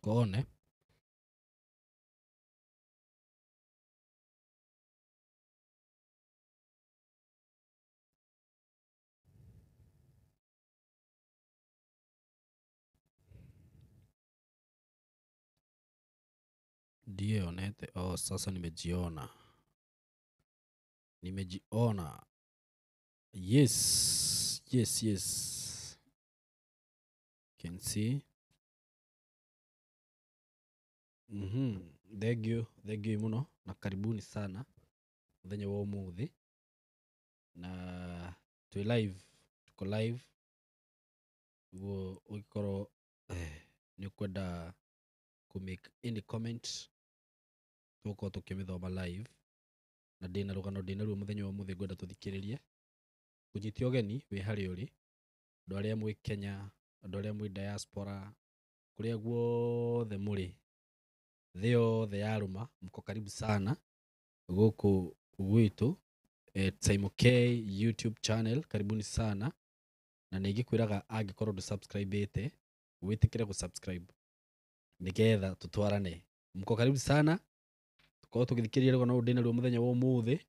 Tuko on, eh? Ndionete. Oh, sasa nimejiona. Nimejiona. Yes. Yes, yes. Can see. Thank you, thank you muno na karibuni sana muthenya wa umuthi na twi live, tuko live guo ũngĩkorwo nĩ ũkwenda kũ make any comment, tũgũkorwo tũkĩmĩthoma live, na ndĩna rũgano ndĩnaruo mũthenya wa ũmũthĩ ngwenda tũthikĩrĩrie. Kũnyite ũgeni wĩ harĩa ũrĩ, andũ arĩa mwĩ Kenya, andũ arĩa mwĩ diaspora, kũrĩa guothe mũrĩ, thĩ yothe yarũma, mko karibu sana gũkũ gwitũ Simon K YouTube channel, karibuni sana. Na nĩ ngĩkwĩraga angĩkorwo ndũ subscribe-ĩte, wĩtĩkĩre gũ subscribe nĩgetha tũtwarane. Mko karibu sana, tũkorwo tũgĩthikĩrĩria rũgano rũrũ ndĩnaruo mũthenya wa ũmũthĩ.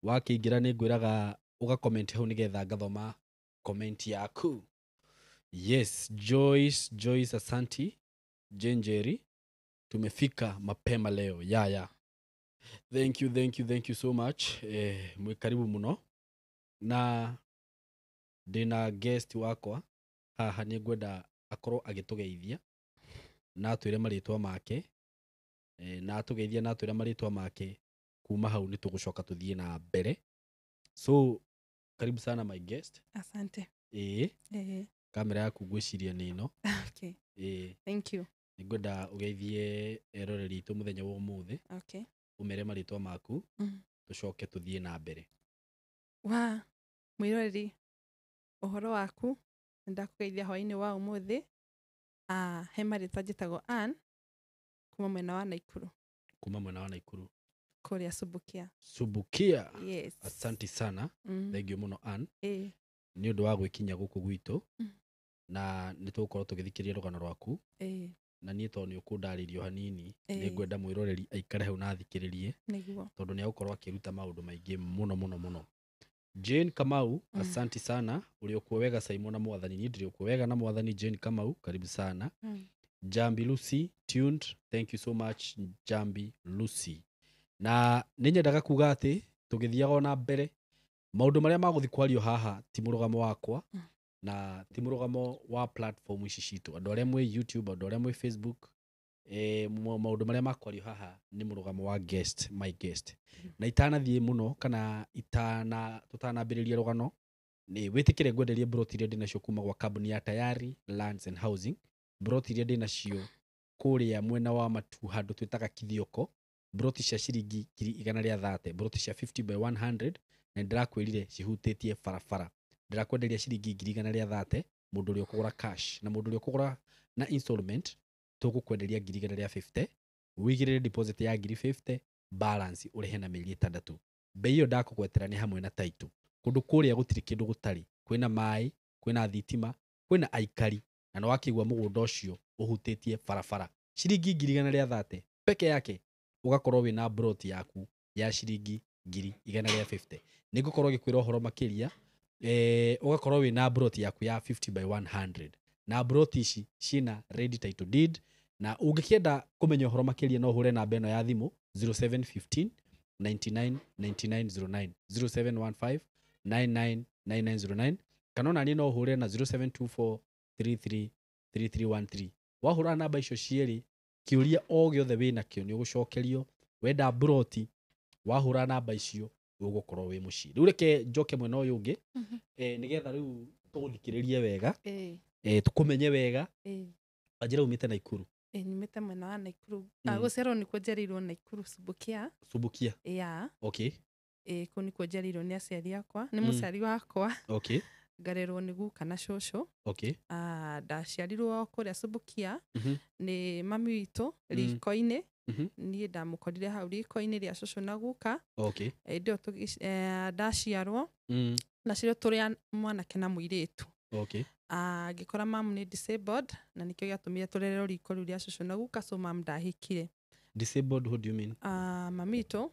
Wakĩingĩra nĩ ngwĩraga ũga comment hau nĩgetha ngathoma comment yaku. Yes, Joyce, Joyce, asanti. Jane Jerry, tumefika mapema leo. Ya, thank you, thank you, thank you so much. Mwĩ karibu mũno na ndĩna guest wakwa haha, nĩ ngwenda akorwo agĩtũgeithia na atwĩre marĩtwa make, na atũgeithia na atwĩre marĩtwa make, kuma hau nĩ tũgũcoka tũthiĩ na mbere. So karibu sana, my guest. Asante. Ĩĩ. Kamera yaku ngwĩciria nĩ ĩno. Okay. Ĩĩ. Thank you. Nĩ ngwenda ũgeithie eroreri itũ mũthenya wa ũmũthĩ, ũmere marĩtwa maku, tũcoke tũthiĩ na mbere. Wa mwĩroreri, ũhoro waku, nĩndakũgeithia hwaĩ-inĩ wa ũmũthĩ. He marĩtwa njĩtagwo Ann kuma mwena wa Naikuru. Kuma mwena wa Naikuru. Kũrĩa Subukia. Subukia. Yes. Asanti sana. Thank you mũno, Ann, nĩ ũndũ wa gwĩkinya gũkũ gwitũ, na nĩ tũgũkorwo tũgĩthikĩrĩria rũgano rwaku, na niĩ tondũ nĩ ũkũndarĩria o hanini, nĩ ngwenda mwĩroreri aikare hau na athikĩrĩrie, tondũ nĩ egũkorwo akĩruta maũndũ maingĩ mũno mũno mũno. Jane Kamau, asanti sana. Ũrĩ okuo wega, Simon, na mwathani? Niĩ ndĩrĩ okuo wega na mwathani. Jane Kamau, karibu sana. Jambi Lucy, tuned, thank you so much, Jambi Lucy. Na nĩ nyendaga kuga atĩ tũgĩthiaga ona mbere, maũndũ marĩa magũthiĩ kwario haha ti mũrũgamo wakwa, na ti mũrũgamo wa platform ici citũ, andũ arĩa mwĩ YouTube, andũ arĩa mwĩ Facebook, maũndũ marĩa makwario haha nĩ mũrũgamo wa guest, my guest. Na itanathiĩ mũno kana itana tũtanambĩrĩria rũgano, nĩ wĩtĩkĩre ngwenderie broti iria ndĩnacio kuma gwa kambuni ya Tayari Lands and Housing. Broti iria ndĩnacio kũrĩa mwena wa Matu, handũ twĩtaga Kithioko, broti cia ciringi 130,000, broti cia 50 by 100, na ndĩrakwĩrire cihutĩtie barabara. Ndĩrakwenderia ciringi 130,000 mũndũ ũrĩa ũkũgũra cash, na mũndũ ũrĩa ũkũgũra na installment tũgũkwenderia 150,000, wĩigĩrĩre deposit ya 50,000, balance ũrĩhe na mĩeri 6. Mbei ĩyo ndakũgwetera nĩ hamwe na title. Kũndũ kũrĩa gũtirĩ kĩndũ gũtarĩ, kwĩna maĩ, kwĩna thitima, kwĩna aikari, na nĩ wakĩigua mũgũnda ũcio ũhutĩtie barabara. Ciringi 130,000 peke yake ũgakorwo wĩna broti yaku ya ciringi 150,000. Nĩ ngũkorwo ngĩkwĩra ũhoro makĩria, ũgakorwo wĩna broti yaku ya 50 by 100, na broti ici ciĩna ready title deed. Na ũngĩkĩenda kũmenya ũhoro makĩria, no ũhũre namba ĩno ya thimũ, 0715 99 9909, 0715 99 9909, kana ona niĩ no ũhũre na 0724 33 3313. Wahũra namba icio cierĩ, kĩũria o gĩothe wĩnakĩo nĩ ũgũcokerio. Wenda broti, wahũra namba icio ũgũkorwo wĩ mũciĩ. Rĩu reke njoke mwena ũyũ ũngĩ, nĩgetha rĩu tũgũthikĩrĩrie wega, tũkũmenye wega. Wanjĩra umĩte Naikuru. Nyumĩte mwena wa Naikuru. Gũciarwo nĩkuo njereirwo Naikuru, Subukia. Subukia. Yeah. Kũu nĩkuo njereirwo nĩ aciari akwa, nĩ mũciari wakwa, ngarerwo nĩ guka na cũcũ. Ndaciarirwo kũrĩa Subukia nĩ mami witũ riko-inĩ. Niĩ ndamũkorire hau riko-inĩ rĩa cũcũ na guka. Hĩndĩ ĩyo ndaciarwo, ndaciarirwo tũrĩ a mwanake na mũirĩtu. Okay. Ngĩkora mamu nĩ disabled na nĩkĩo gĩatũmire tũrererwo riko rĩu rĩa cũcũ na guka, so mamu ndahikire. Disabled, what do you mean? Mamitũ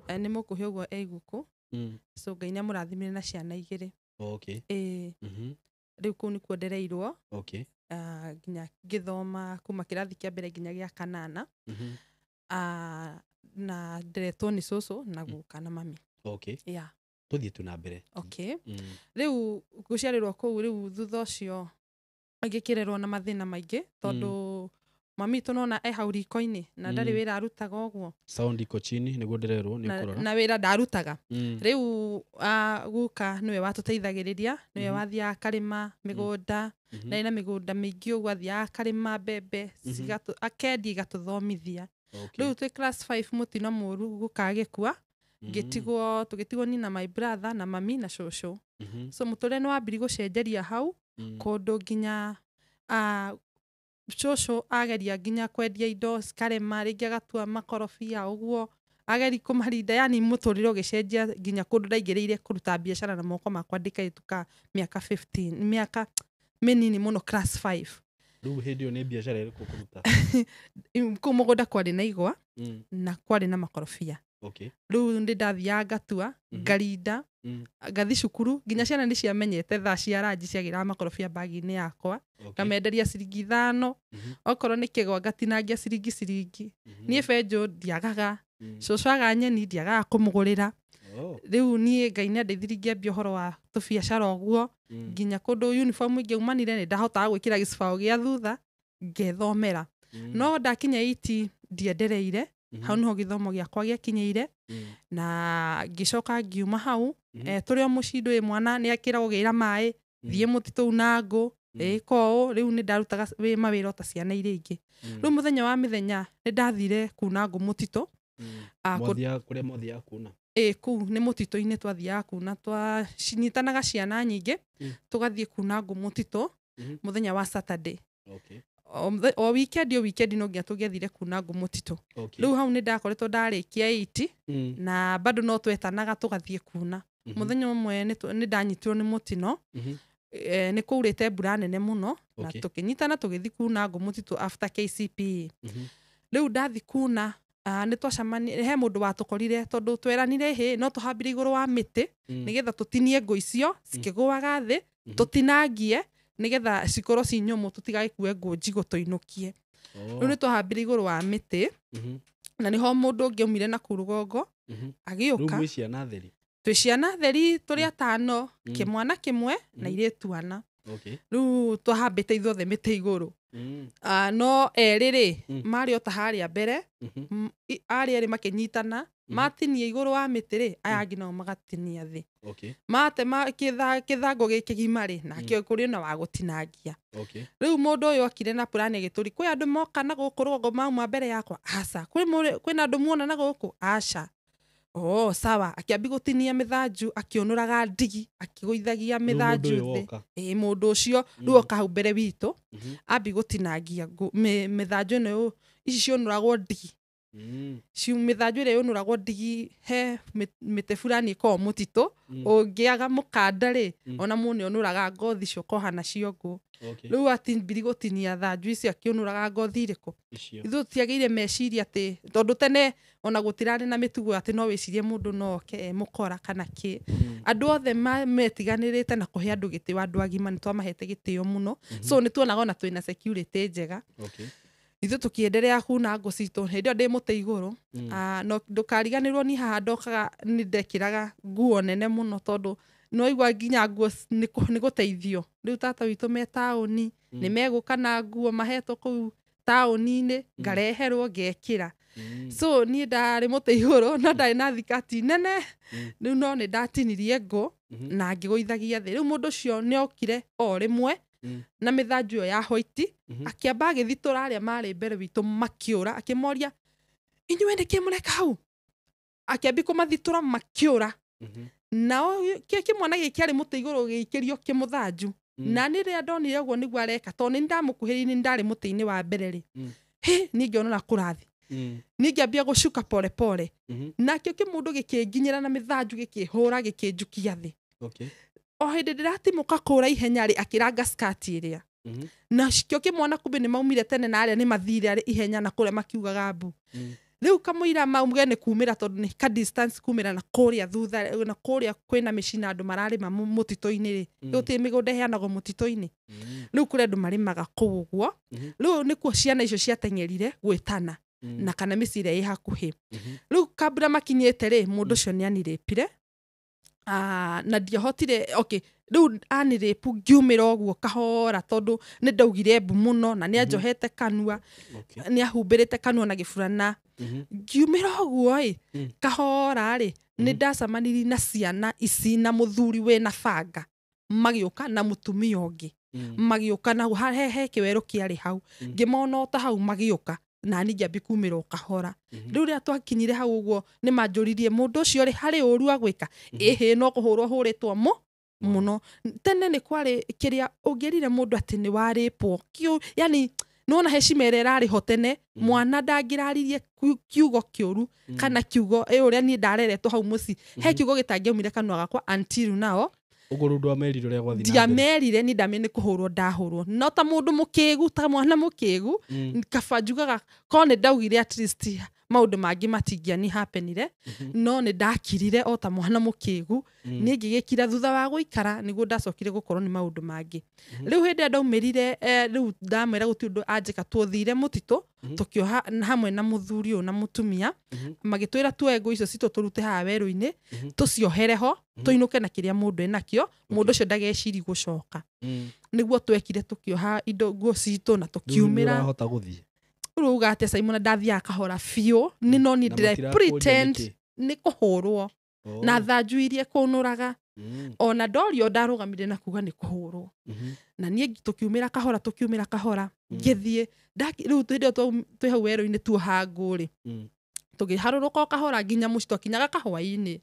nĩ mũkuhĩ ũguo e gũkũ. So Ngai nĩ amũrathimire na ciana igĩrĩ. Okay. Ĩĩ. Rĩu kũu nĩkuo ndereirwo. Nginya ngĩthoma kuma kĩrathi kĩa mbere nginya gĩa kanana. Na nderetwo nĩ cũcũ na guka na mami. Yeah. Tũthiĩ tu na mbere. Okay. Rĩu gũciarĩrwo kũu, rĩu thutha ũcio ngĩkĩrerwo na mathĩna maingĩ tondũ mami witũ nona e hau riko-inĩ na ndarĩ wĩra arutaga ũguo. Sound iko chini, nĩguo ndĩrerwo nĩ na, ũkũrora. Na wĩra ndarutaga. Rĩu guka nĩwe watũteithagĩrĩria, nĩwe wathiaga akarĩma mĩgũnda. Na ĩna mĩgũnda mĩingĩ ũguo, athiaga akarĩma mbembe, akendia igatũthomithia. Rĩu twĩ class 5 mũtino mũru, guka agĩkua. Ngĩtigwo, tũgĩtigwo ni na my brother na mami na cũcũ. So mũtũrĩre nĩ wambiri gũcenjeria hau kũndũ nginya cũcũ ageria nginya kwendia indo cikarema, rĩngĩ agatua makorobia ũguo, ageri kũmarinda, yani mũtũrĩre ũgĩcenjia nginya kũndũ ndaingĩrĩire kũruta biacara na moko makwa ndĩ kairĩtu ka mĩaka 15, mĩaka mĩnini mũno, class 5. Rĩu hĩndĩ ĩyo nĩ biacara ĩrĩkũ kũruta? Kũu mũgũnda kwarĩ na igwa na kwarĩ na makorobia. Rĩu nĩ ndathiaga ngatua, ngarinda, ngathi cukuru, nginya ciana nĩ ciamenyete thaa cia ranji ciagĩraga makorobia bagi-inĩ yakwa. Ngamenderia ciringi 5. Okorwo nĩ kĩgwa ngatinangia ciringi ciringi. Niĩ benjũ ndiagaga. Cũcũ aga nyeni ndiagaga kũmũgũrĩra. Rĩu niĩ Ngai nĩ andeithirie ngĩambia ũhoro wa tũbiacara ũguo nginya kũndũ uniform ingĩaumanire nĩ ndahotaga gwĩkĩra gĩcibaũ gĩa thutha ngethomera. No ndakinya 8 ndiendereire. Hau niho gĩthomo gĩakwa gĩakinyĩire. Na ngĩcoka ngiuma hau. Tũrĩ o mũciĩ ndũĩ mwana nĩ akĩragwo gĩra maĩ, thiĩ mũtitũ una ngũ, ĩka ũũ. Rĩu nĩ ndarutaga mawĩra o ta ciana iria ingĩ. Rĩu mũthenya wa mĩthenya nĩ ndathire kuna ngũ mũtitũ. Mwathiaga kũrĩa mwathiaga kuna? Ĩ, kũu nĩ mũtitũ-inĩ twathiaga kuna, twacinyitanaga ciana nyingĩ. Tũgathiĩ kuna ngũ mũtitũ mũthenya wa Saturday. O weekend, o weekend no nginya tũngĩathire kuna ngũ mũtitũ. Rĩu hau nĩ ndakoretwo ndarĩkia 8 na bado no twetanaga tũgathiĩ kuna. Mũthenya ũmwe nĩ ndanyitirwo nĩ mũtino. Nĩ kwaurĩte mbura nene mũno na tũkĩnyitana tũgĩthiĩ kuna ngũ mũtitũ after KCPE. Rĩu ndathi kuna, nĩ twacemani he mũndũ watũkorire tondũ tweranire hĩ no tũhambire igũrũ wa mĩtĩ nĩgetha tũtinie ngũ icio cikĩgũaga thĩ, tũtinangie nĩgetha cikorwo ci nyũmũ, tũtigagĩkue ngũ njigũ tũinũkie. Rĩu nĩ twahambire igũrũ wa mĩtĩ na nĩho mũndũ ũngĩ aumire na kũu rũgongo Rĩu agĩũka. Mwĩ ciana theri? Twĩ ciana theri, tũrĩ atano, kĩmwana kĩmwe na irĩtu ana. Rĩu twahambĩte ithuothe mĩtĩ igũrũ. No erĩ rĩ marĩ o ta harĩa mbere. Arĩa erĩ makĩnyitana matinia igũrũ wa mĩtĩ rĩ, aya angĩ nao magatinia thĩ. Matema kĩthangũ gĩkĩ gima rĩ, nake kũrĩ na wa gũtinangia. Rĩu mũndũ ũyũ okire na purani agĩtũri, kwĩ andũ moka na gũkũ rũgongo mauma mbere yakwa? Aca. Kwĩna andũ muona na gũkũ? Aca. Oh, sawa. Akĩambi gũtinia mĩthanju akĩũnũraga ndigi akĩgũithagia Rĩu mũndũ mĩthanju ũyũ thĩ. woka. Ĩ, mũndũ ũcio rĩu oka hau mbere witũ. Ambi gũtinangia mĩthanju ĩno ici ciũnũragwo ndigi. Mĩthanju ĩrĩa yũnũragwo ndigi he mĩtĩ fulani ĩkoragwo mũtitũ. Ũngĩaga mũkanda rĩ, ona mũndũ nĩonũraga ngothi icio ũkoha nacio ngũ. Rĩu atimbiri gũtinia thanju icio akĩũnũraga ngothi irĩkũ? Icio. Ithuĩ tũtiagĩire meciria atĩ tondũ tene ona gũtirarĩ na mĩtugo atĩ no wĩcirie mũndũ no oke e mũkora kana kĩ. Andũ othe metiganĩrĩte na kũhe andũ gĩtĩo, andũ agima nĩ twamahete gĩtĩo mũno. So nĩ tuonaga ona twĩna security njega. Ithuĩ tũkĩenderea kuna ngũ citũ hĩndĩ ĩyo ndĩ mũtĩ igũrũ. No ndũkariganĩrwo ni haha ndokaga nĩ ndekĩraga nguo nene mũno tondũ nĩwaigua nginya nguo nĩ gũteithio. Rĩu tata witũ me taũni nĩ megũka na nguo mahetwo kũu taũni-inĩ, ngareherwo ngekĩra. So niĩ ndarĩ mũtĩ igũrũ no ndarĩ na thikati nene. Rĩu no nĩ ndatinirie ngũ na ngĩgũithagia thĩ. Rĩu mũndũ ũcio nĩ okire o rĩmwe na mĩthanju ĩyo ya white. Akĩamba agĩthitũra arĩa marĩ mbere witũ makĩũra, akĩmoria, "Inyuĩ nĩkĩ mũreka hau?" Akĩambi kũmathitũra makĩũra. Nao kĩmwana gĩkĩ kĩarĩ mũtĩ igũrũ gĩikĩrio kĩmũthanju. Na nĩ rĩrĩa ndonire ũguo nĩguo areka, tondũ nĩ ndamũkuhĩrĩirie, nĩ ndarĩ mũtĩ-inĩ wa mbere rĩ, hĩ niĩ ngĩonora kũrathi. Niĩ ngĩambia gũcuka pole pole. Nakĩo kĩmũndũ gĩkĩnginyĩra na mĩthanju gĩkĩhũra gĩkĩnjukia thĩ. O hĩndĩ ndĩratimũka kũra ihenya rĩ, akĩranga skati ĩrĩa. Na kĩo kĩmwana kumbe nĩ maumire tene na arĩa nĩ mathire arĩ ihenya na kũrĩa makiugaga mbu. Rĩu kamũira mauge nĩ kumĩra, tondũ nĩ ka distance kumĩra na kũrĩa thutha na kũrĩa kwĩna mĩciĩ na andũ mararĩma mũtitũ-inĩ rĩ. Rĩu ti mĩgũnda ĩheanagwo mũtitũ-inĩ. Rĩu kũrĩ andũ marĩmaga kũu ũguo. Rĩu nĩkuo ciana icio ciateng'erire gwĩtana na kana mĩciĩ ĩrĩa ĩ hakuhĩ. Rĩu kambura makinyĩte rĩ, mũndũ ũcio nĩ anirĩpire. Ah, na ndiahotire, okay, rĩu anirĩpu ngiumĩra ũguo kahora, tondũ nĩ ndaugire mbu mũno na nĩ anjohete kanua. Nĩ ahumbĩrĩte kanua na gĩburana. Ngiumĩra ũguo ĩ, kahora rĩ, nĩ ndacemanirie na ciana ici na mũthuri wĩna banga magĩũka na mũtumia ũngĩ. Magĩũka na he kĩwerũ kĩarĩ hau. Ngĩmona o ta hau magĩũka na niĩ ngĩambia kumĩra o kahora. Rĩu rĩrĩa twakinyire hau ũguo, nĩ manjũririe mũndũ ũcio rĩ, harĩ ũru agwĩka? Ĩhĩ, no kũhũrwo hũrĩtwo mũno. Tene nĩ kwarĩ kĩrĩa ũngĩrire mũndũ atĩ nĩ warĩpwo kiu, yani nĩwona heshima ĩrĩa ĩrarĩ ho tene. Mwana ndangĩraririe kiugo kĩũru kana kiugo ĩ ũrĩa niĩ ndareretwo hau mũciĩ, he kiugo gĩtangĩaumire kanua gakwa until now. Ũguo rĩu ndwamerire ũrĩa gwathiĩ na mbere? Ndiamerire. Niĩ ndamĩ nĩ kũhũrwo ndahũrwo, no ta mũndũ mũkĩgu, ta mwana mũkĩgu, kaba njugaga ko nĩ ndaugire, at least maũndũ mangĩ matingĩani happenire. No nĩ ndakirire o ta mwana mũkĩgu. Niĩ ngĩgĩkira. Thutha wa gũikara nĩguo ndacokire gũkorwo nĩ maũndũ mangĩ. Rĩu hĩndĩ ĩrĩa ndaumĩrire, rĩu ndamwĩra gũtirĩ ũndũ anjĩka, tuothire mũtitũ. Tũkĩoha hamwe na mũthuri ũyũ na mũtumia. Magĩtwĩra tuoe nguo icio citũ tũrute haha werũ-inĩ, tũciohere ho, tũinũke na kĩrĩa mũndũ enakĩo, mũndũ ũcio ndageciri gũcoka. Nĩguo twekire, tũkĩoha indo nguo citũ na Rĩu nĩ tũkiumĩra. ũrahota gũthiĩ? Rĩu uga atĩa, Simon? Ndathiaga kahora biũ nĩ no niĩ Na ndĩre matirakũria pretend nĩkĩ? Nĩ kũhũrwo. Oh. Na thanju iria kũnũraga. Ona ndorio ndarũgamire na kuga nĩ kũhũrwo. Na niĩ tũkiumĩra kahora, tũkiumĩra kahora. Ngĩthiĩ rĩu hĩndĩ ĩyo twĩ hau werũ-inĩ tuoha ngũ rĩ, tũgĩharũrũka o kahora nginya mũciĩ, twakinyaga kahũa-inĩ.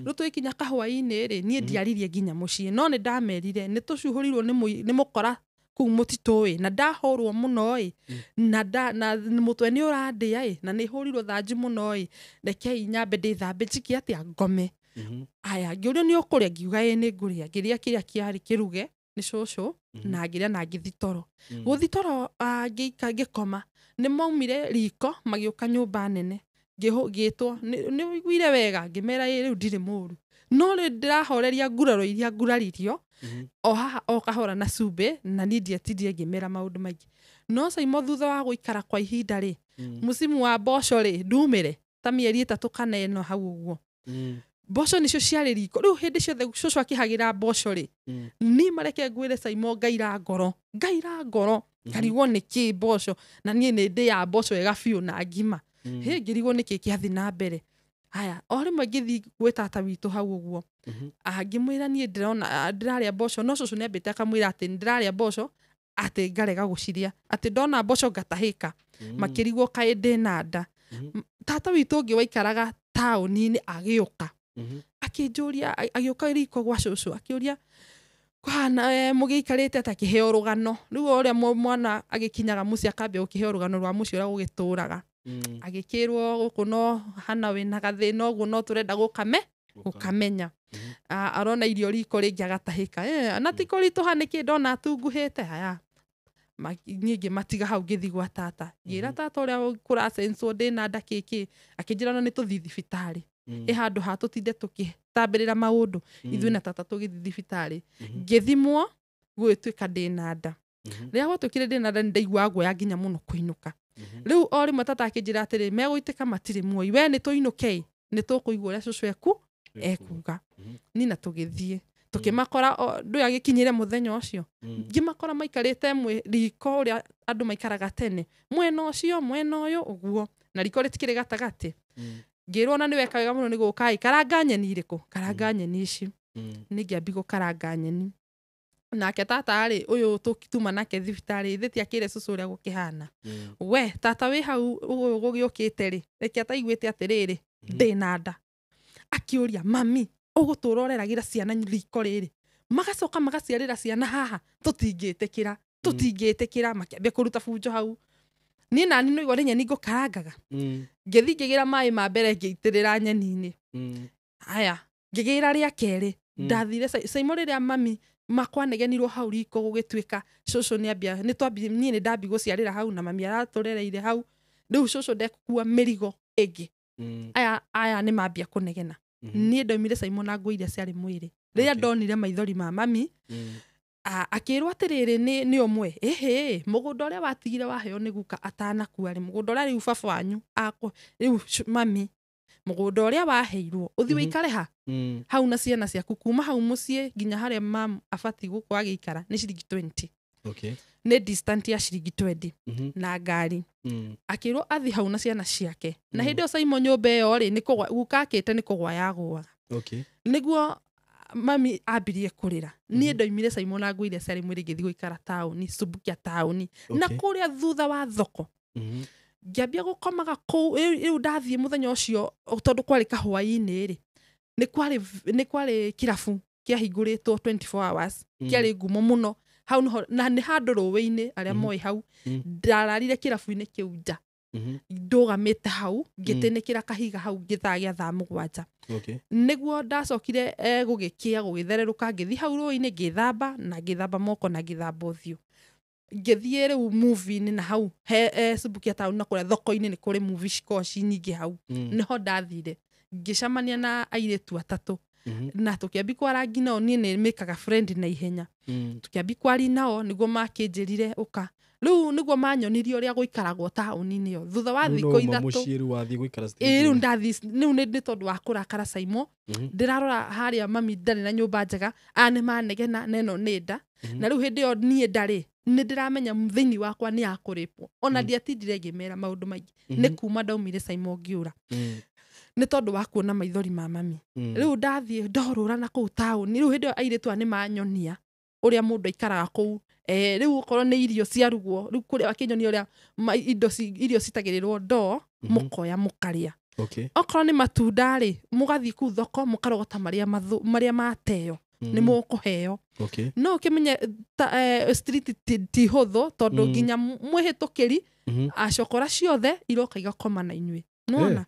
Rĩu tũgĩkinya kahũa-inĩ rĩ, niĩ ndiaririe nginya mũciĩ, no nĩ ndamerire nĩ tũcuhũrirwo nĩ mũkora kũu mũtitũ ĩ, na ndahũrwo mũno ĩ, na mũtwe nĩ ũrandĩa ĩ, na nĩ hũrirwo thanju mũno ĩ, rekei nyambe ndĩthambe, njike atĩa, ngome. Aya, ngĩũrio nĩ ũkũrĩa, ngiuga ĩ, nĩ ngũrĩa. Ngĩrĩa kĩrĩa kĩarĩ kĩruge nĩ cũcũ na ngĩrĩa na ngĩthi toro. Gũthi toro, ngĩika ngĩkoma, nĩ maumire riko magĩũka nyũmba nene. Ngĩtwo, nĩ ũiguire wega? Ngĩmera ĩ, rĩu ndirĩ mũru, no rĩ ndĩrahoreria nguraro iria nguraririo. O haha o kahora na cumbĩ, na niĩ ndietindire ngĩmera maũndũ maingĩ. No Caimo, thutha wa gũikara kwa ihinda rĩ, mũcimu wa mboco rĩ, ndumĩre ta mĩeri 3 kana 4 hau ũguo, mboco nĩcio ciarĩ riko. Rĩu hĩndĩ ciothe cũcũ akĩhagĩra mboco rĩ, niĩ mareke ngwĩre Caimo, ngaira ngoro, ngaira ngoro, ngarigwo nĩkĩ mboco, na niĩ nĩ ndĩaga mboco wega biũ na ngima. Hĩ, ngĩrigwo nĩkĩ kĩathiĩ na mbere. Haya, o rĩmwe ngĩthiĩ gwĩ tata witũ hau ũguo. Ngĩmwĩra niĩ ndĩrona, ndĩrarĩa mboco, no cũcũ nĩambĩte akamwĩra atĩ ndĩrarĩa mboco, atĩ ngarega gũcirĩa, atĩ ndona mboco ngatahĩka. Makĩrigwo kaĩ ndĩna nda. Tata witũ ũngĩ waikaraga taũni-inĩ agĩũka, akĩnjũria, agĩũka riko gwa cũcũ, akĩũria kũhana mũgĩikarĩte atĩa, akĩheo rũgano rĩu o ũrĩa mwana agĩkinyaga mũciĩ akambia gũkĩheo rũgano rwa mũciĩ ũrĩa gũgĩtũraga. Agĩkĩrwo gũkũ no hana wĩna gathĩna ũguo, no tũrenda gũkamenya. Arona irio riko rĩngĩ agatahĩka, na ti kũritũha nĩkĩ ndona atunguhĩte. Haya, niĩ ngĩmatiga hau, ngĩthiĩ gwa tata, ngĩra tata ũrĩa kũracenswo ndĩna nda kĩkĩ. Akĩnjĩra no nĩ tũthiĩ thibitarĩ, ĩ handũ ha tũtinde tũgĩtambĩrĩra maũndũ. Ithuĩ na tata tũgĩthiĩ thibitarĩ, ngĩthimwo, gũgĩtuĩka ndĩna nda. Rĩrĩa gwatuĩkire ndĩna nda, nĩ ndaiguaga guoya nginya mũno kũinũka. Rĩu o rĩmwe tata akĩnjĩra atĩrĩ, megũitĩka matirĩ muoyi, we nĩ tũinũke, nĩ tũkũigua ũrĩa cũcũ ekuga. Niĩ na tũgĩthiĩ tũkĩmakora ndũyũ agĩkinyire mũthenya ũcio. Ngĩmakora maikarĩte riko ũrĩa andũ maikaraga tene, mwena ũcio, mwena ũyũ ũguo, na riko rĩtikĩrĩ gatagatĩ. Ngĩrwo na nĩ weka wega mũno nĩ gũka ĩ, karanga nyeni irĩkũ? Karanga nyeni ici. Nĩ ngĩambi gũkaranga nyeni. Nake tata rĩ, ũyũ tũtuma nake thibitarĩ, ithe ti akĩre cũcũ ũrĩa gũkĩhana. We tata wĩ hau ũyũ gũgĩũkĩte rĩ, reke ataiguĩte atĩrĩrĩ, ndĩna nda, akĩũria mami, ũgũtũra ũreragĩra ciana riko rĩrĩ, magacoka magaciarĩra ciana haha? Tũtingĩtĩkĩra, tũtingĩtĩkĩra. Makĩambia kũruta bunjo hau. Niĩ nani nĩigua nĩ nyeni ngũkarangaga. Ngĩthiĩ ngĩgĩra maĩ ma mbere, ngĩitĩrĩra nyeni-inĩ. Haya, ngĩgĩra rĩa kerĩ. Ndathire Saimo rĩrĩa mami makwanegenirwo hau riko gũgĩtuĩka cũcũ nĩambia nĩtwambi niĩ nĩ ndambi gũciarĩra hau na mami aratũrereire hau. Rĩu cũcũ ndekũkua mĩrigo ĩngĩ. Aya nĩ mambia kũnegena. Niĩ ndaumire Saimo na nguo iria ciarĩ mwĩrĩ. Rĩrĩa ndonire maithori ma mami, akĩrwo atĩrĩrĩ nĩ ũmwe, ĩhĩ, mũgũnda ũrĩa watigire waheo nĩ guka atanakua rĩ, mũgũnda ũrĩa rĩu baba wanyu rĩu mami, mũgũnda ũrĩa waheirwo ũthiĩ wĩikare ha hau na ciana ciaku kuma hau mũciĩ nginya harĩa mam abatiĩ gũkorwo agĩikara nĩ ciringi 20. Nĩ distant ya ciringi 20 na ngari. Akĩrwo athi hau na ciana ciake. Na hĩndĩ ĩyo Saimo nyũmba ĩyo rĩ, nĩ kũgwa guka akĩte nĩ kũgwa yagũaga. Nĩguo mami ambirie kũrĩra. Niĩ ndoimire Saimo na nguo iria ciarĩ mwĩrĩ ngĩthiĩ gũikara taũni, Subukia taũni. Na kũrĩa thutha wa thoko. Ngĩambia gũkomaga kũu, rĩu ndathiĩ mũthenya ũcio tondũ kwarĩ kahwaĩ-inĩ rĩ, nĩ kwarĩ kĩrabu kĩahingũrĩtwo 24 hours, kĩarĩ ngumo mũno. Hau nĩho, na nĩ handũ rũĩ-inĩ arĩa moĩ hau, ndararire kĩrabu-inĩ kĩu nja. Ndũgamĩte hau, ngĩtĩnĩkĩra kahiga hau gĩthaa gĩa thaa 7. Nĩguo ndacokire gũgĩkĩa gũgĩthererũka, ngĩthiĩ hau rũĩ-inĩ ngĩthamba na ngĩthamba moko na ngĩthamba ũthiũ. Ngĩthiĩ rĩu movie-inĩ na hau he Subukia town na kũrĩa thoko-inĩ nĩ kũrĩ movie cikoragwo ci nyingĩ hau. Nĩho ndathire ngĩcemania na airĩtu atatũ. Na tũkĩambi kwarangi nao, niĩ nĩ mĩkaga friend na ihenya. Tũkĩambi kwaria nao nĩguo makĩnjĩrire ũka. Rĩu nĩguo manyonirie ũrĩa gũikaragwo taũni-inĩ ĩyo. Thutha wa thikũ ithatũ. Mũciĩ rĩu wathiĩ gũikara Ĩĩ, rĩu ndathiĩ, rĩu nĩ tondũ wa kũrakara Saimo. Ndĩrarora harĩa mami ndarĩ na nyũmba njega, aya nĩ manegena na ĩno nĩ nda. Na rĩu hĩndĩ ĩyo niĩ ndarĩ, nĩ ndĩramenya thĩinĩ wakwa nĩ yakũrĩpwo. Ona ndiatindire ngĩmera maũndũ maingĩ. Nĩ kuma ndaumire Saimo ngĩũra. Nĩ tondũ wa kuona maithori ma mami. Rĩu ndathiĩ ndorũra na kũu taũni. Rĩu hĩndĩ ĩyo airĩtu aya nĩ manyonia ũrĩa mũndũ aikaraga kũu. Rĩu okorwo nĩ irio ciarugwo, rĩu kũrĩa akĩnyonia ũrĩa indo irio citagĩrĩrwo ndoo, mũkoya mũkarĩa. Okorwo nĩ matunda rĩ, mũgathiĩ kũu thoko mũkarogota marĩa mateo, nĩ mũkũheo. No ũkĩmenye street ti hũthũ tondũ nginya mwĩhĩtũkĩri acokora ciothe iroka igakoma na inyuĩ. Nĩwona?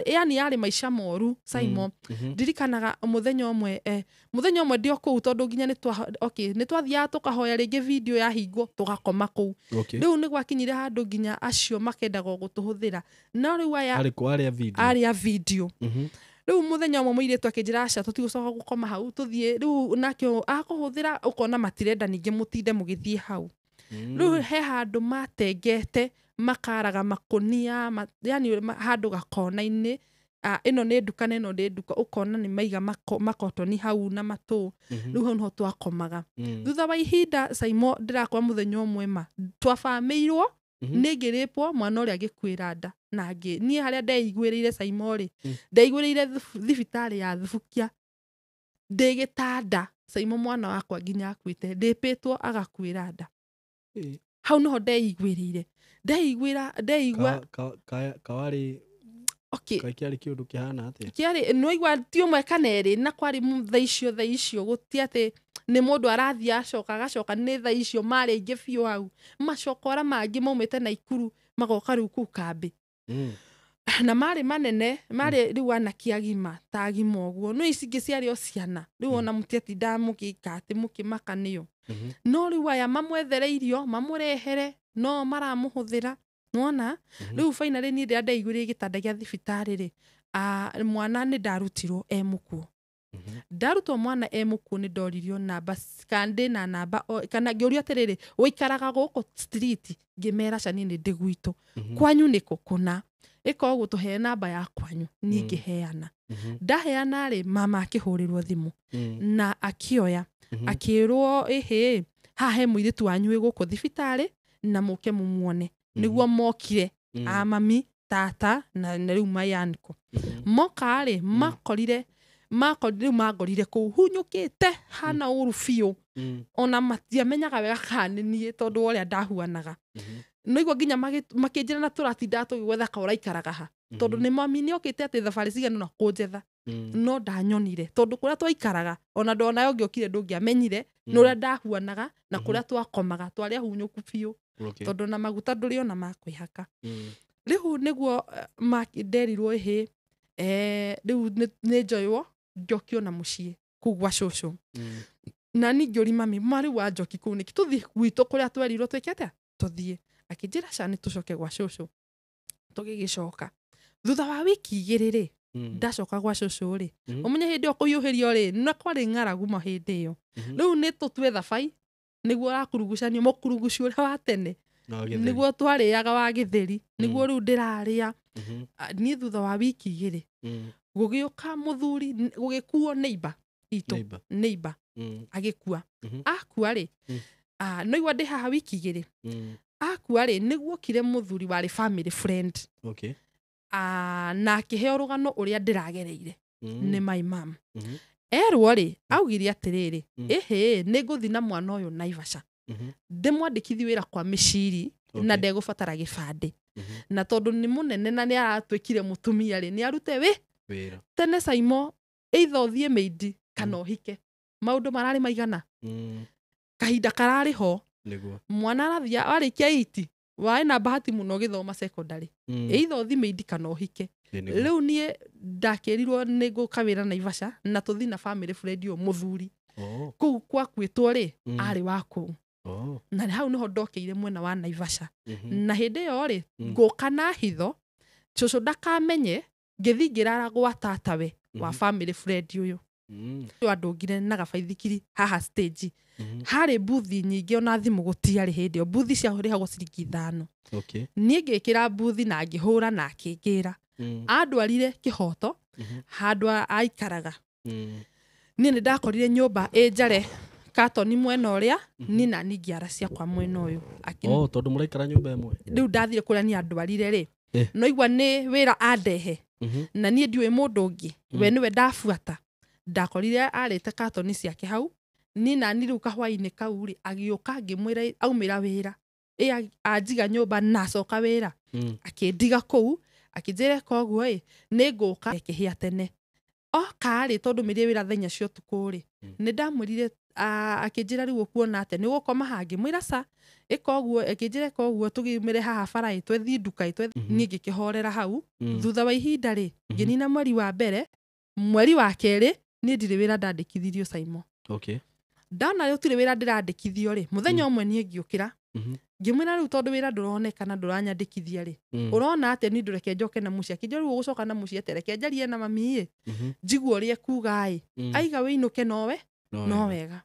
Yani yarĩ maica moru Saimo. Ndirikanaga mũthenya ũmwe, mũthenya ũmwe ndĩ o kũu tondũ nginya nĩ twathiaga tũkahoya rĩngĩ video yahingwo tũgakoma kũu. Rĩu nĩ gwakinyire handũ nginya acio makendaga gũtũhũthĩra. No rĩu aya arĩ a video. Rĩu mũthenya ũmwe mũirĩtu akĩnjĩra aca tũtigũcoka gũkoma hau tũthiĩ rĩu nake akũhũthĩra ũkona matirenda ningĩ mũtinde mũgĩthiĩ hau. Rĩu he handũ matengete makaraga makonia, yani handũ gakona-inĩ, ĩno nĩ nduka na ĩno nĩ nduka, ũkona nĩ maiga makotoni hau na matũ. Rĩu hau nĩho twakomaga. Thutha wa ihinda Saimo ndĩrakora mũthenya ũmwe ma twabamĩirwo, nĩ ngĩrĩpwo mwana ũrĩa agĩkuĩra nda na ngĩ niĩ harĩa ndeiguĩrĩire Saimo rĩ, ndeiguĩrĩire thibitarĩ ya Thubukia ndĩ gĩtanda Saimo mwana wakwa nginya akuĩte ndĩpĩtwo agakuĩra nda. Hau nĩho ndeiguĩrĩire. Ndeiguĩra, ndeigua Kawarĩ kĩarĩ kĩũndũ kĩhana atĩa? Kĩarĩ, nĩwaigua ti ũmwe kana erĩ, na kwarĩ thaa icio gũti atĩ nĩ mũndũ arathiĩ acoka agacoka, nĩ thaa icio marĩ aingĩ biũ hau. Macokora mangĩ maumĩte Naikuru magoka rĩu kũu kambĩ. Na marĩ manene, marĩ rĩu anake agima, ta agima ũguo. No ici ingĩ ciarĩ o ciana. Rĩu ona mũtiatindaga mũgĩka atĩ mũkĩmaka nĩo. No rĩu aya mamwethere irio, mamũrehere, no maramũhũthĩra. Nĩwona? Rĩu finally niĩ rĩrĩa ndeiguĩrĩire gĩtanda gĩa thibitarĩ rĩ, mwana nĩ ndarutirwo e mũkuũ. Ndarutwo mwana e mũkuũ nĩ ndoririo namba, kana ndĩna namba, kana ngĩũrio atĩrĩrĩ, ũikaraga gũkũ street? Ngĩmera ca niĩ nĩ ndĩ gwitũ. Kwanyu nĩ kũ kũna? Ĩka ũguo tũhe namba ya kwanyu, niĩ ngĩheana. Ndaheana rĩ, mama akĩhũrĩrwo thimũ. Na akĩoya, akĩrwo ĩhĩ, haha he mũirĩtu wanyu wĩ gũkũ thibitarĩ na mũke mũmuone. Nĩguo mokire, a mami, tata, na rĩu my uncle. Moka rĩ, makorire, rĩu mangorire kũu hunyũkĩte hana ũru biũ. Ona matiamenyaga wega kana nĩ niĩ tondũ wa ũrĩa ndahuanaga. Nĩguo nginya makĩnjĩra na tũratindaga tũgĩgwetha ka ũraikaraga ha. Tondũ nĩ mami nĩokĩte atĩ thabarĩ cigana ũna kũnjetha. No ndanyonire tondũ kũrĩa twaikaraga ona ndonayo ngĩokire ndũngĩamenyire nĩ ũrĩa ndahuanaga na kũrĩa twakomaga twarĩ ahunyũku biũ. Tondũ na maguta ndũrĩ ona ma kwĩhaka. Rĩu nĩguo nderirwo ĩhĩ, rĩu nĩ njoywo njokio na mũciĩ. Kũu gwa cũcũ. Na niĩ ngĩũria mami, ma rĩu wanjoki kũu nĩkĩ? Tũthiĩ gwitũ kũrĩa twerirwo twĩke atĩa, tũthiĩ. Akĩnjĩra ca nĩ tũcoke gwa cũcũ. Tũgĩgĩcoka thutha wa wiki 2 rĩ, ndacoka gwa cũcũ rĩ, ũmenye hĩndĩ ĩyo kũhiũhĩrio rĩ, na kwarĩ ng'aragu ma hĩndĩ ĩyo. Rĩu nĩ tũtue thabai nĩguo ũrakurugucanio, mũkurugucu ũrĩa wa tene nĩguo twarĩaga wa gĩtheri, nĩguo rĩu ndĩrarĩa. Niĩ thutha wa wiki 2 gũgĩũka mũthuri, gũgĩkuo neighbor itũ, Neighbor. Neighbor agĩkua. Akua rĩ, no igua ndĩ haha wiki 2. Akua rĩ, nĩguokire mũthuri warĩ family friend. Na akĩheo rũgano ũrĩa ndĩragereire nĩ my mom. Erwo rĩ, augire atĩrĩrĩ, ĩhĩ, nĩ ngũthiĩ na mwana ũyũ Naivasha, ndĩmwandĩkithi wĩra kwa mĩciri na ndegũbatara gĩbandĩ, na tondũ nĩ mũnene na nĩ aratuĩkire mũtumia rĩ, nĩ arute wĩ Wĩra. Tene Saimo, either ũthiĩ mĩindi kana ũhike, maũndũ mararĩ maigana, kahinda kararĩ ho. Mwana arathiĩ warĩkia 8, warĩ na bahati mũno ũgĩthoma secondary, either ũthiĩ mĩindi kana ũhike. Rĩu niĩ ndakĩrirwo nĩ ngũka wĩra Naivasha na tũthiĩ na family friend ũyũ mũthuri. Kũu gwakuĩtwo rĩ, arĩ wa kũu. Na hau nĩho ndokeire mwena wa Naivasha. Na hĩndĩ ĩyo rĩ, ngũka na hitho cũcũ ndakamenye, ngĩthiĩ ngĩrara gwa tatawe wa family friend ũyũ. Ũyũ andũngire na gabaithikiri haha stage. Harĩ mbuthi nyingĩ, ona thimũ gũtiarĩ hĩndĩ ĩyo, mbuthi ciarĩhagwo ciringi 5. Niĩ ngĩkĩra mbuthi na ngĩhũra na akĩngĩra. Andwarire kĩhoto handũ aikaraga. Niĩ nĩ ndakorire nyũmba ĩ njare, katoni mwena ũrĩa, niĩ na niĩ ngĩara ciakwa mwena ũyũ. Oh, tondũ mũraikara nyũmba ĩmwe. Rĩu ndathire kũrĩa niĩ andwarire rĩ, no igua nĩ wĩra andehe, na niĩ ndiũĩ mũndũ ũngĩ, we nĩwe ndabuata. Ndakorire arĩte katoni ciake hau, niĩ na niĩ rĩu kahwainĩ kau rĩ, agĩũka ngĩmwĩra aumĩra wĩra, ĩ anjiga nyũmba na acoka wĩra. Akĩndiga kũu, akĩnjĩra koguo ĩ nĩ ngũka kĩhĩa tene. Oka rĩ, tondũ mĩrĩe wĩra thaa 4 cia ũtukũ rĩ, nĩ ndamwĩrire, akĩnjĩra rĩu ũkuona atĩa, nĩ ũgũkoma haha? Ngĩmwĩra ca, ĩka ũguo. Akĩnjĩra ĩka ũguo, tũgĩumĩre haha bara ĩ, twethiĩ nduka ĩ, niĩ ngĩkĩhorera hau. Thutha wa ihinda rĩ, ngĩnina mweri wa mbere, mweri wa kerĩ niĩ ndirĩ wĩra ndandĩkithirio Saimo. Ndona gũtirĩ wĩra ndĩrandĩkithio rĩ, mũthenya ũmwe niĩ ngĩũkĩra, ngĩmwĩra rĩu tondũ wĩra ndũroneka na ndũranyandĩkithia rĩ, ũrona atĩa niĩ ndũreke njoke na mũciĩ? Akĩnjĩra rĩu ũgũcoka na mũciĩ atĩa, reke njarie na mami ĩ, njigue ũrĩa ekuga ĩ. Aiga wĩinũke nowe no wega.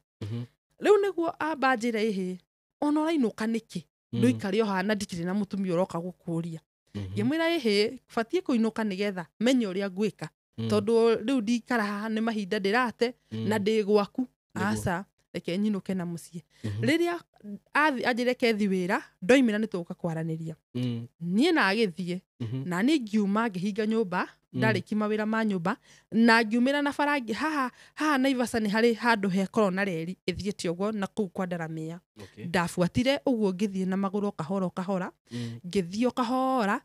Rĩu nĩguo amba njĩra, ĩhĩ, ona ũrainũka nĩkĩ? Ndũikare o haha na ndikĩrĩ na mũtumia ũroka gũkũria. Ngĩmwĩra ĩhĩ, batiĩ kũinũka nĩgetha menye ũrĩa ngwĩka, tondũ rĩu ndikara haha nĩ mahinda ndĩrate na ndĩ gwaku. Aca, reke nyinũke na mũciĩ. Rĩrĩa anjĩre kethi wĩra ndoimĩra nĩ tũgũka kwaranĩria. Niĩ na agĩthiĩ, na niĩ ngiuma ngĩhinga nyũmba, ndarĩkia mawĩra ma nyũmba na ngiumĩra na bara haha haha Naivasha nĩ harĩ handũ hekorwo na reri ĩthiĩte ũguo na kũu kwa Ndaramĩa. Ndabuatire ũguo ngĩthiĩ na magũrũ o kahora o kahora, ngĩthiĩ o kahora,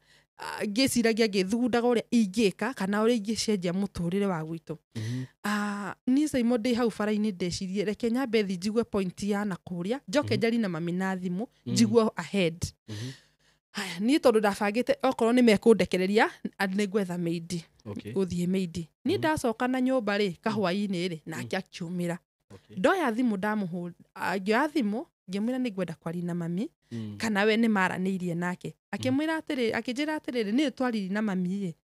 ngĩciragia, ngĩthugundaga ũrĩa ingĩka kana ũrĩa ingĩcenjia mũtũrĩre wa gwitũ. Niĩ Saimo ndĩ hau bara-inĩ ndecirie reke nyambe thi njigue point ya na kũrĩa, njoke njarie na mami na thimũ, njigue ahead. Haya, niĩ tondũ ndabangĩte okorwo nĩ mekũndekereria nĩ ngwetha maid, gũthiĩ maid. Niĩ ndacoka na nyũmba rĩ, kahwainĩ rĩ, nake akiumĩra. Ndoya thimũ ndamũhũra, ngĩoya thimũ ngĩmwĩra nĩ ngwenda kwaria na mami, kana we nĩ maranĩirie nake. Akĩmwĩra atĩrĩ, akĩnjĩra atĩrĩrĩ, niĩ twaririe na mami ĩ,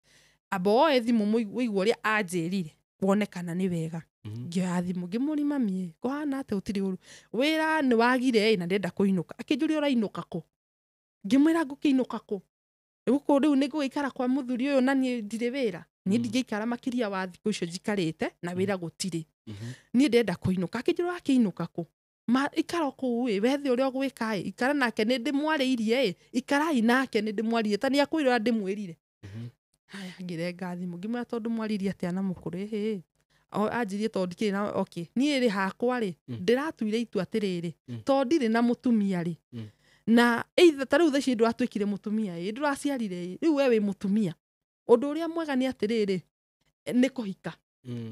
amba woe thimũ ũigue ũrĩa anjĩrire wone kana nĩ wega. Ngĩoya thimũ ngĩmũria, mami ĩ, kũhana atĩa? Gũtirĩ ũru, wĩra nĩ wagire ĩ, na ndĩrenda kũinũka. Akĩnjũria, ũrainũka kũ? Ngĩmwĩra ngũkĩinũka kũ gũkũ rĩu nĩ ngũgĩikara kwa mũthuri ũyũ na niĩ ndirĩ wĩra, niĩ ndingĩikara makĩria wa thikũ icio njikarĩte na wĩra gũtirĩ. Niĩ ndĩrenda kũinũka. Akĩnjĩra ũrakĩinũka kũ? Ma ikara kũu ĩ, wethe ũrĩa ũgwĩka ĩ, ikara nake nĩ ndĩmwarĩirie ĩ, ikarai nake nĩ ndĩmwarĩirie ta nĩ akwĩra ndĩmwĩrire. Haya, ngĩrenga thimũ ngĩmwĩra tondũ mwaririe atĩa na mũkũrũ? Ĩhĩ, anjirie tondũ ndikĩrĩ na okay, niĩ rĩ hakwa rĩ, ndĩratuire itua atĩrĩrĩ, tondũ ndirĩ na mũtumia rĩ, na either ta rĩu thaa ici ndũratuĩkire mũtumia ĩ, ndũraciarire ĩ, rĩu we wĩ mũtumia, ũndũ ũrĩa mwega nĩ atĩrĩrĩ, nĩ kũhika.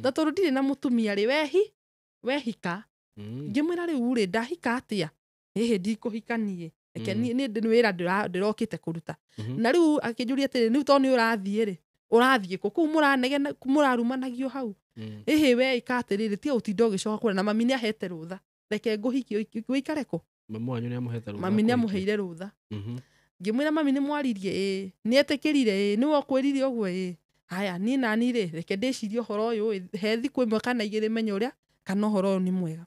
Na tondũ ndirĩ na mũtumia rĩ, wehi wehika. Ngĩmwĩra rĩu rĩ, ndahika atĩa? Ĩhĩ, ndikũhika niĩ, reke niĩ ndĩ wĩra ndĩrokĩte kũruta. Na rĩu akĩnjũria atĩrĩ, rĩu tondũ nĩ ũrathiĩ rĩ, ũrathiĩ kũ? Kũu mũranegena mũrarumanagio hau. Ĩhĩ we ĩka atĩrĩrĩ, tiga gũtinda ũgĩcoka kũrĩa, na mami nĩ ahete rũtha, reke ngũhikie wĩikare kũ. Mamu wanyu nĩ amũhete rũtha? Mami nĩ amũheire rũtha. Ngĩmwĩra mami nĩ mwaririe? Ĩĩ. Nĩ etĩkĩrire? Ĩĩ. Nĩwe ũkwĩrire ũguo? Ĩĩ. Haya, niĩ nani rĩ, reke ndĩcirie ũhoro ũyũ ĩ, he thikũ ĩmwe kana igĩrĩ menye ũrĩa kana ũhoro ũyũ nĩ mwega.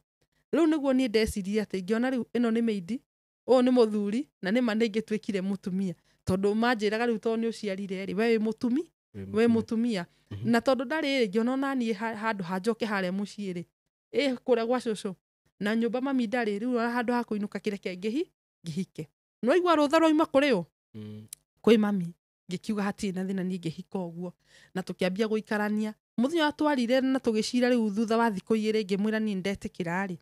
Rĩu nĩguo niĩ ndecirie atĩ ngĩona rĩu ĩno nĩ maid, ũyũ nĩ mũthuri, na nĩma nĩ ingĩtuĩkire mũtumia, tondũ manjĩraga rĩu tondũ nĩ ũciarire rĩ, we wĩ mũtumi, wĩ mũtumia. Na tondũ ndarĩ rĩ, ngĩona ona niĩ handũ hanjoke harĩa mũciĩ rĩ, ĩ kũrĩa gwa cũcũ na nyũmba mami ndarĩ, rĩu ona handũ ha kũinũka kĩreke ngĩhike. Nĩwaigua rũtha rwauma kũrĩ ũ? Kwĩ mami. Ngĩkiuga hatirĩ na thĩna, niĩ ngĩhika ũguo na tũkĩambia gũikarania. Mũthenya ũrĩa twarire na tũgĩcira rĩu thutha wa thikũ igĩrĩ, ngĩmwĩra niĩ ndetĩkĩra rĩ,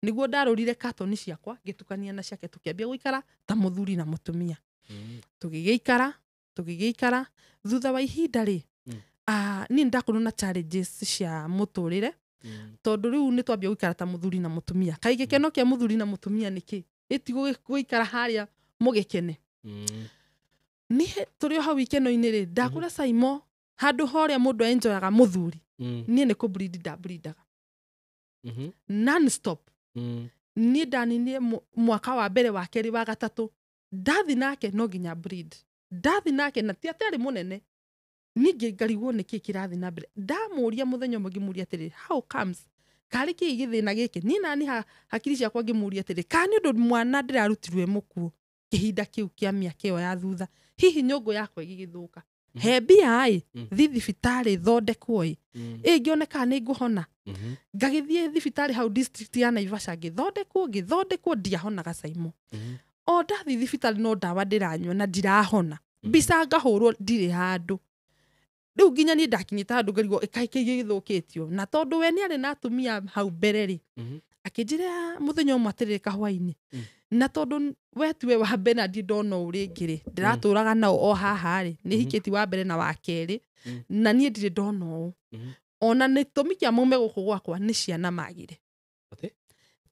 nĩguo ndarũrire katoni ciakwa ngĩtukania na ciake, tũkĩambia gũikara ta mũthuri na mũtumia. Tũgĩgĩikara, tũgĩgĩikara. Thutha wa ihinda rĩ, niĩ nĩndakorirwo na challenges cia mũtũrĩre, tondũ rĩu nĩ twambia gũikara ta mũthuri na mũtumia. Kaĩ gĩkeno kĩa mũthuri na mũtumia nĩ kĩ? Ĩti gũikara harĩa mũgĩkene. Niĩ tũrĩ o hau ikeno-inĩ rĩ, ndakũra Saimo handũ horĩa mũndũ enjoyaga mũthuri, niĩ nĩ kũbleed ndableedaga non stop. Niĩ ndaninire mwaka wa mbere, wa kerĩ, wa gatatũ, ndathi nake no nginya bleed, ndathi nake na ti atĩ arĩ mũnene. Niĩ ngarigwo nĩkĩ kĩrathiĩ na mbere. Ndamũria mũthenya ũmwe, ngĩmũria atĩrĩrĩ, how comes, karĩ kĩĩ gĩthĩna gĩkĩ? Niĩ nani hakiri ciakwa ngĩmũria atĩrĩ, kana nĩ ũndũ mwana ndĩrarutirwo e mũkuũ kĩhinda kĩu kĩa mĩaka ĩyo ya thutha, hihi nyũngũ yakwa ĩgĩgĩthũka, he mbia ĩ, thi thibitarĩ thondekwo ĩ, ĩ ngĩone kana nĩ ngũhona. Ngagĩthiĩ thibitarĩ hau district ya Naivasha, ngĩthondekwo, ngĩthondekwo, ndiahonaga Saimo. O ndathiĩ thibitarĩ no ndawa ndĩranyua na ndirahona, mbica ngahũrwo ndirĩ handũ. Rĩu nginya niĩ ndakinyĩte handũ ngarigwo ĩkaĩ kĩĩ gĩthũkĩtio, na tondũ we nĩ arĩ na atumia hau mbere rĩ, akĩnjĩra mũthenya ũmwe atĩrĩrĩ kahwainĩ, na tondũ we tiwe wa mbere na ndirĩ ndona ũũ rĩngĩ rĩ, ndĩratũraga nao o haha rĩ, nĩ hikĩti wa mbere na wa kerĩ, na niĩ ndirĩ ndona ũũ. Ona gĩtũmi kĩa maume gũkũ gwakwa nĩ ciana magire. Atĩ?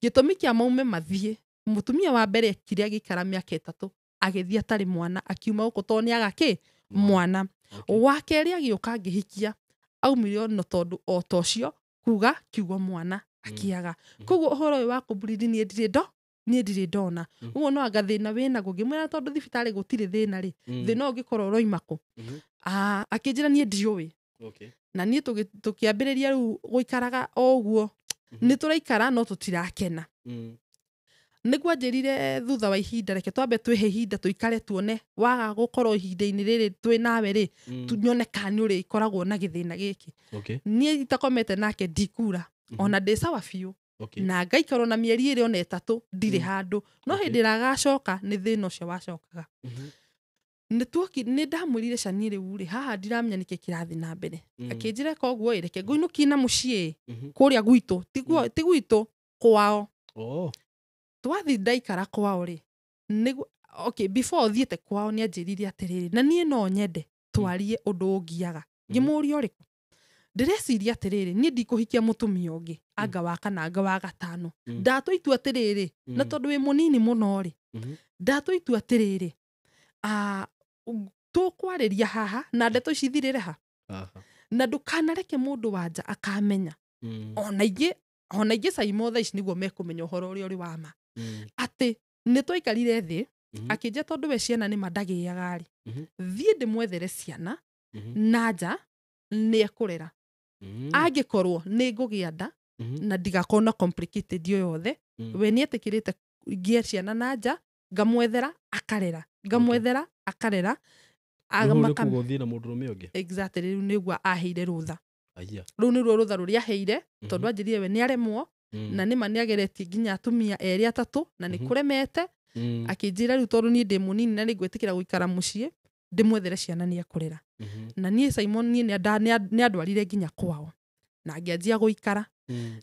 Gĩtũmi kĩa maume mathiĩ, mũtumia wa mbere ekire agĩikara mĩaka 3, agĩthiĩ atarĩ mwana, akiuma gũkũ tondũ nĩ aga kĩ mwana. Wa kerĩ agĩũka ngĩhikia, aumire ono tondũ o ta ũcio kuga kiugo mwana akĩaga. Koguo ũhoro ũyũ wa kũbleed niĩ ndirĩ ndo niĩ ndirĩ ndona. Ũguo no anga thĩna wĩnaguo. Ngĩmwĩra tondũ thibitarĩ gũtirĩ thĩna rĩ, thĩna ũyũ ũngĩkorwo ũroima kũ? Akĩnjĩra niĩ ndiũĩ. Na niĩ tũkĩambĩrĩria rĩu gũikaraga o ũguo, nĩ tũraikara no tũtirakena. Nĩguo anjĩrire thutha wa ihinda, reke twambe twĩhe ihinda tũikare tuone, waga gũkorwo ihinda-inĩ rĩrĩ twĩ nawe rĩ, tunyone kana nĩ ũrĩkoragwo na gĩthĩna gĩkĩ. Niĩ itakomete nake ndikura, ona ndĩ sawa biũ, na ngaikara ona mĩeri ĩrĩ ona 3 ndirĩ handũ, no hĩndĩ ĩrĩa agacoka nĩ thĩna ũcio wacokaga. Nĩ ndamwĩrire cani rĩu rĩ, haha ndiramenya nĩkĩ kĩrathiĩ na mbere. Akĩnjĩra koguo ĩ, reke ngũinũkie na mũciĩ kũrĩa gwitũ, ti gwitũ, kwao. Twathiĩ ndaikara kwao rĩ, nĩguo okay, before thiĩte kwao nĩ anjĩrire atĩrĩrĩ, na niĩ no nyende twarie ũndũ ũngiaga. Ngĩmũria ũrĩkũ? Ndĩreciria atĩrĩrĩ, niĩ ndikũhikia mũtumia ũngĩ anga wa kana anga wa gatano. Ndatua itua atĩrĩrĩ, na tondũ wĩ mũnini mũno rĩ, ndatua itua atĩrĩrĩ, tũkwarĩria haha na ndeto ici ithirĩre ha, na ndũkanareke mũndũ wa nja akamenya. Ona ingĩ Saimo thaa ici nĩguo mekũmenya ũhoro ũrĩa ũrĩ wa ma, atĩ nĩ twaikarire thĩ, akĩnjĩra tondũ we ciana nĩ mandagĩaga rĩ, thiĩ ndĩmwethere ciana na nja nĩ ekũrera, angĩkorwo nĩ ngũgĩa nda na ndigakorwo na complicated o yothe. We nĩ etĩkĩrĩte ngĩe ciana na nja, ngamwethera akarera, ngamwethera akarera. Rĩu nĩ kuga ũthiĩ na mũndũrũme ũngĩ? Exactly, rĩu nĩguo aheire rũtha. Rĩu nĩruo rũtha rũrĩa aheire, tondũ anjĩrire we nĩ aremwo, na nĩma nĩ ageretie nginya atumia erĩ atatũ na nĩ kũremete. Akĩnjĩra rĩu tondũ niĩ ndĩ mũnini na nĩ ngwĩtĩkĩra gũikara mũciĩ, ndĩmwethere ciana nĩ ekũrera. Na niĩ Simon niĩ nĩ andwarire nginya kwao na ngĩanjia gũikara.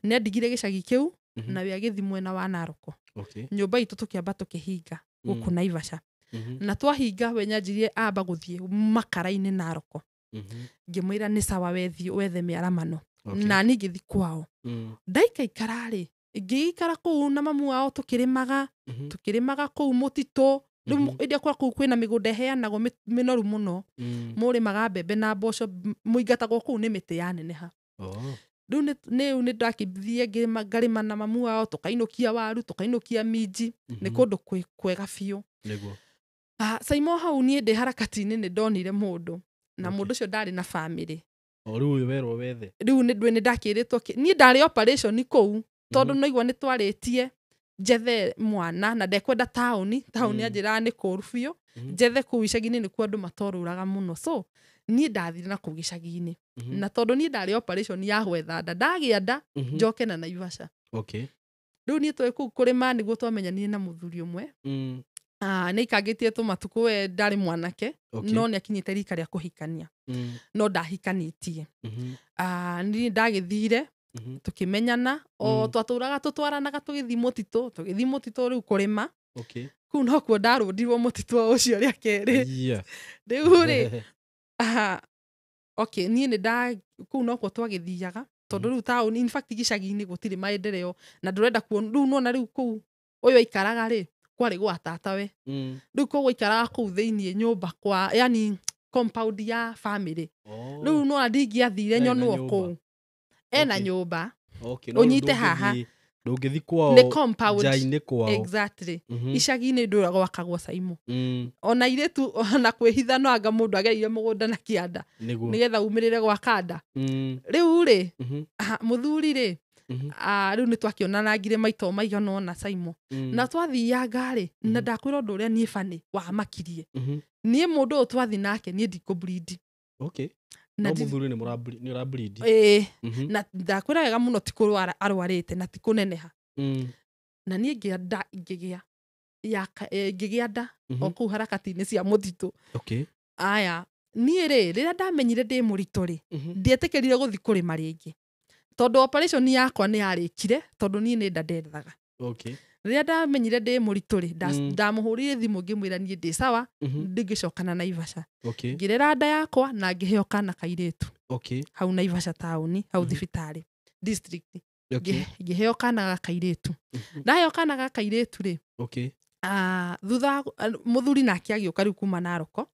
Nĩ andigire gĩcagi kĩu, na we agĩthiĩ mwena wa Naroko. Nyũmba itũ tũkĩamba tũkĩhinga gũkũ Naivasha. Na twahinga we nyanjirie amba gũthiĩ makara-inĩ Naroko. Ngĩmwĩra nĩ sawa, wethiĩ wethe mĩaramano. Na niĩ ngĩthiĩ kwao. Ndaikaikara rĩ, ngĩikara kũu na mamu wao tũkĩrĩmaga, tũkĩrĩmaga kũu mũtitũ. Rĩu hĩndĩ ĩrĩa kũu kwĩna mĩgũnda ĩheanagwo mĩnoru mũno, mũrĩmaga mbembe na mboco, mũingatagwo kũu nĩ mĩtĩ yaneneha. Rĩu nĩ nĩ ndakĩthiĩ ngarĩma na mamu wao, tũkainũkia waru, tũkainũkia minji. Nĩ kũndũ kwega biũ. Nĩguo. Ah, Saimo, hau niĩ ndĩ harakati-inĩ nĩ ndonire mũndũ na mũndũ ũcio ndarĩ na bamĩrĩ. O rĩu ũyũ werwo wethe. Rĩu nĩ ndwĩ nĩ ndakĩrĩtwo niĩ ndarĩ operation kũu tondũ noigua nĩ twarĩtie njethe mwana na ndekwenda taũni. Taũni anjĩraga nĩ kũũru biũ. Njethe kũu icagi-inĩ nĩkuo andũ matorũraga mũno, so niĩ ndathire na kũu gĩcagi-inĩ. Na tondũ niĩ ndarĩ operation ya gwetha nda, ndagĩa nda njoke na Naivasha. Rĩu niĩ twĩ kũu kũrĩma nĩguo twamenyanire na mũthuri ũmwe. Ah, nĩ aikangĩtie tũmatukũ, we ndarĩ mwanake, no nĩ akinyĩte rika rĩa kũhikania, no ndahikanĩtie. Ah, niĩ ndagĩthire, tũkĩmenyana o twatũraga tũtwaranaga, tũgĩthiĩ mũtitũ, tũgĩthiĩ mũtitũ rĩu kũrĩma. Kũu nokuo ndarũndirwo mũtitũ o ũcio rĩa kerĩ. Rĩu rĩ, aha, okay, niĩ nĩ nda kũu nokuo twagĩthiaga tondũ rĩu taũni, in fact gĩcagi-inĩ gũtirĩ maendeleo na ndũrenda kuona rĩu nona rĩu kũu ũyũ aikaraga rĩ, kwarĩ gwa tatawe. Rĩu koguo aikaraga kũu thĩiniĩ nyũmba kwa, yani compound ya family. Oh. Rĩu nona ndingĩathire Ndarĩ na nyonwo nyũmba. kũu ena nyũmba. Okay, no rĩu Ũnyite haha. Ndũngĩthi kwao. Nĩ compound. Nja-inĩ kwao. Exactly. Icagi-inĩ ndũra gwakagwo, Saimo. Ona airĩtu ona kwĩhitha no anga mũndũ agereire mũgũnda na kĩanda nĩgetha umĩrĩre gwaka nda. Rĩu rĩ, aha, mũthuri rĩ, ah, rĩu nĩ twakĩonanangire maita o maigana ũna, Saimo. Na twathianga rĩ, na ndakwĩra ũndũ ũrĩa niĩ bani wamakirie. Niĩ mũndũ ũyũ twathi nake, niĩ ndikũbleed. Na No mũthuri nĩ nĩ ũrableed. Ĩĩ. Na ndakwĩra wega mũno, ti kũrwara arwarĩte na ti kũneneha. Na niĩ ngĩa nda, ngĩgĩa ya ngĩgĩa nda o kũu harakati-inĩ cia mũtitũ. Aya, niĩ rĩ, rĩrĩa ndamenyire ndĩ mũritũ rĩ, ndietĩkĩrire gũthi kũrĩma rĩngĩ tondũ operation yakwa nĩ yarĩkire, tondũ niĩ nĩ nda ndethaga. Rĩrĩa ndamenyire ndĩ mũritũ rĩ, ndamũhũrire thimũ ngĩmwĩra niĩ ndĩ sawa, ndingĩcoka na Naivasha. Ngĩrera nda yakwa na ngĩheo kana kairĩtu hau Naivasha taũni hau thibitarĩ district. Ngĩheo kana ga kairĩtu. Ndaheo kana ga kairĩtu rĩ, ah, thutha wa mũthuri nake agĩũka rĩu kuma Naroko.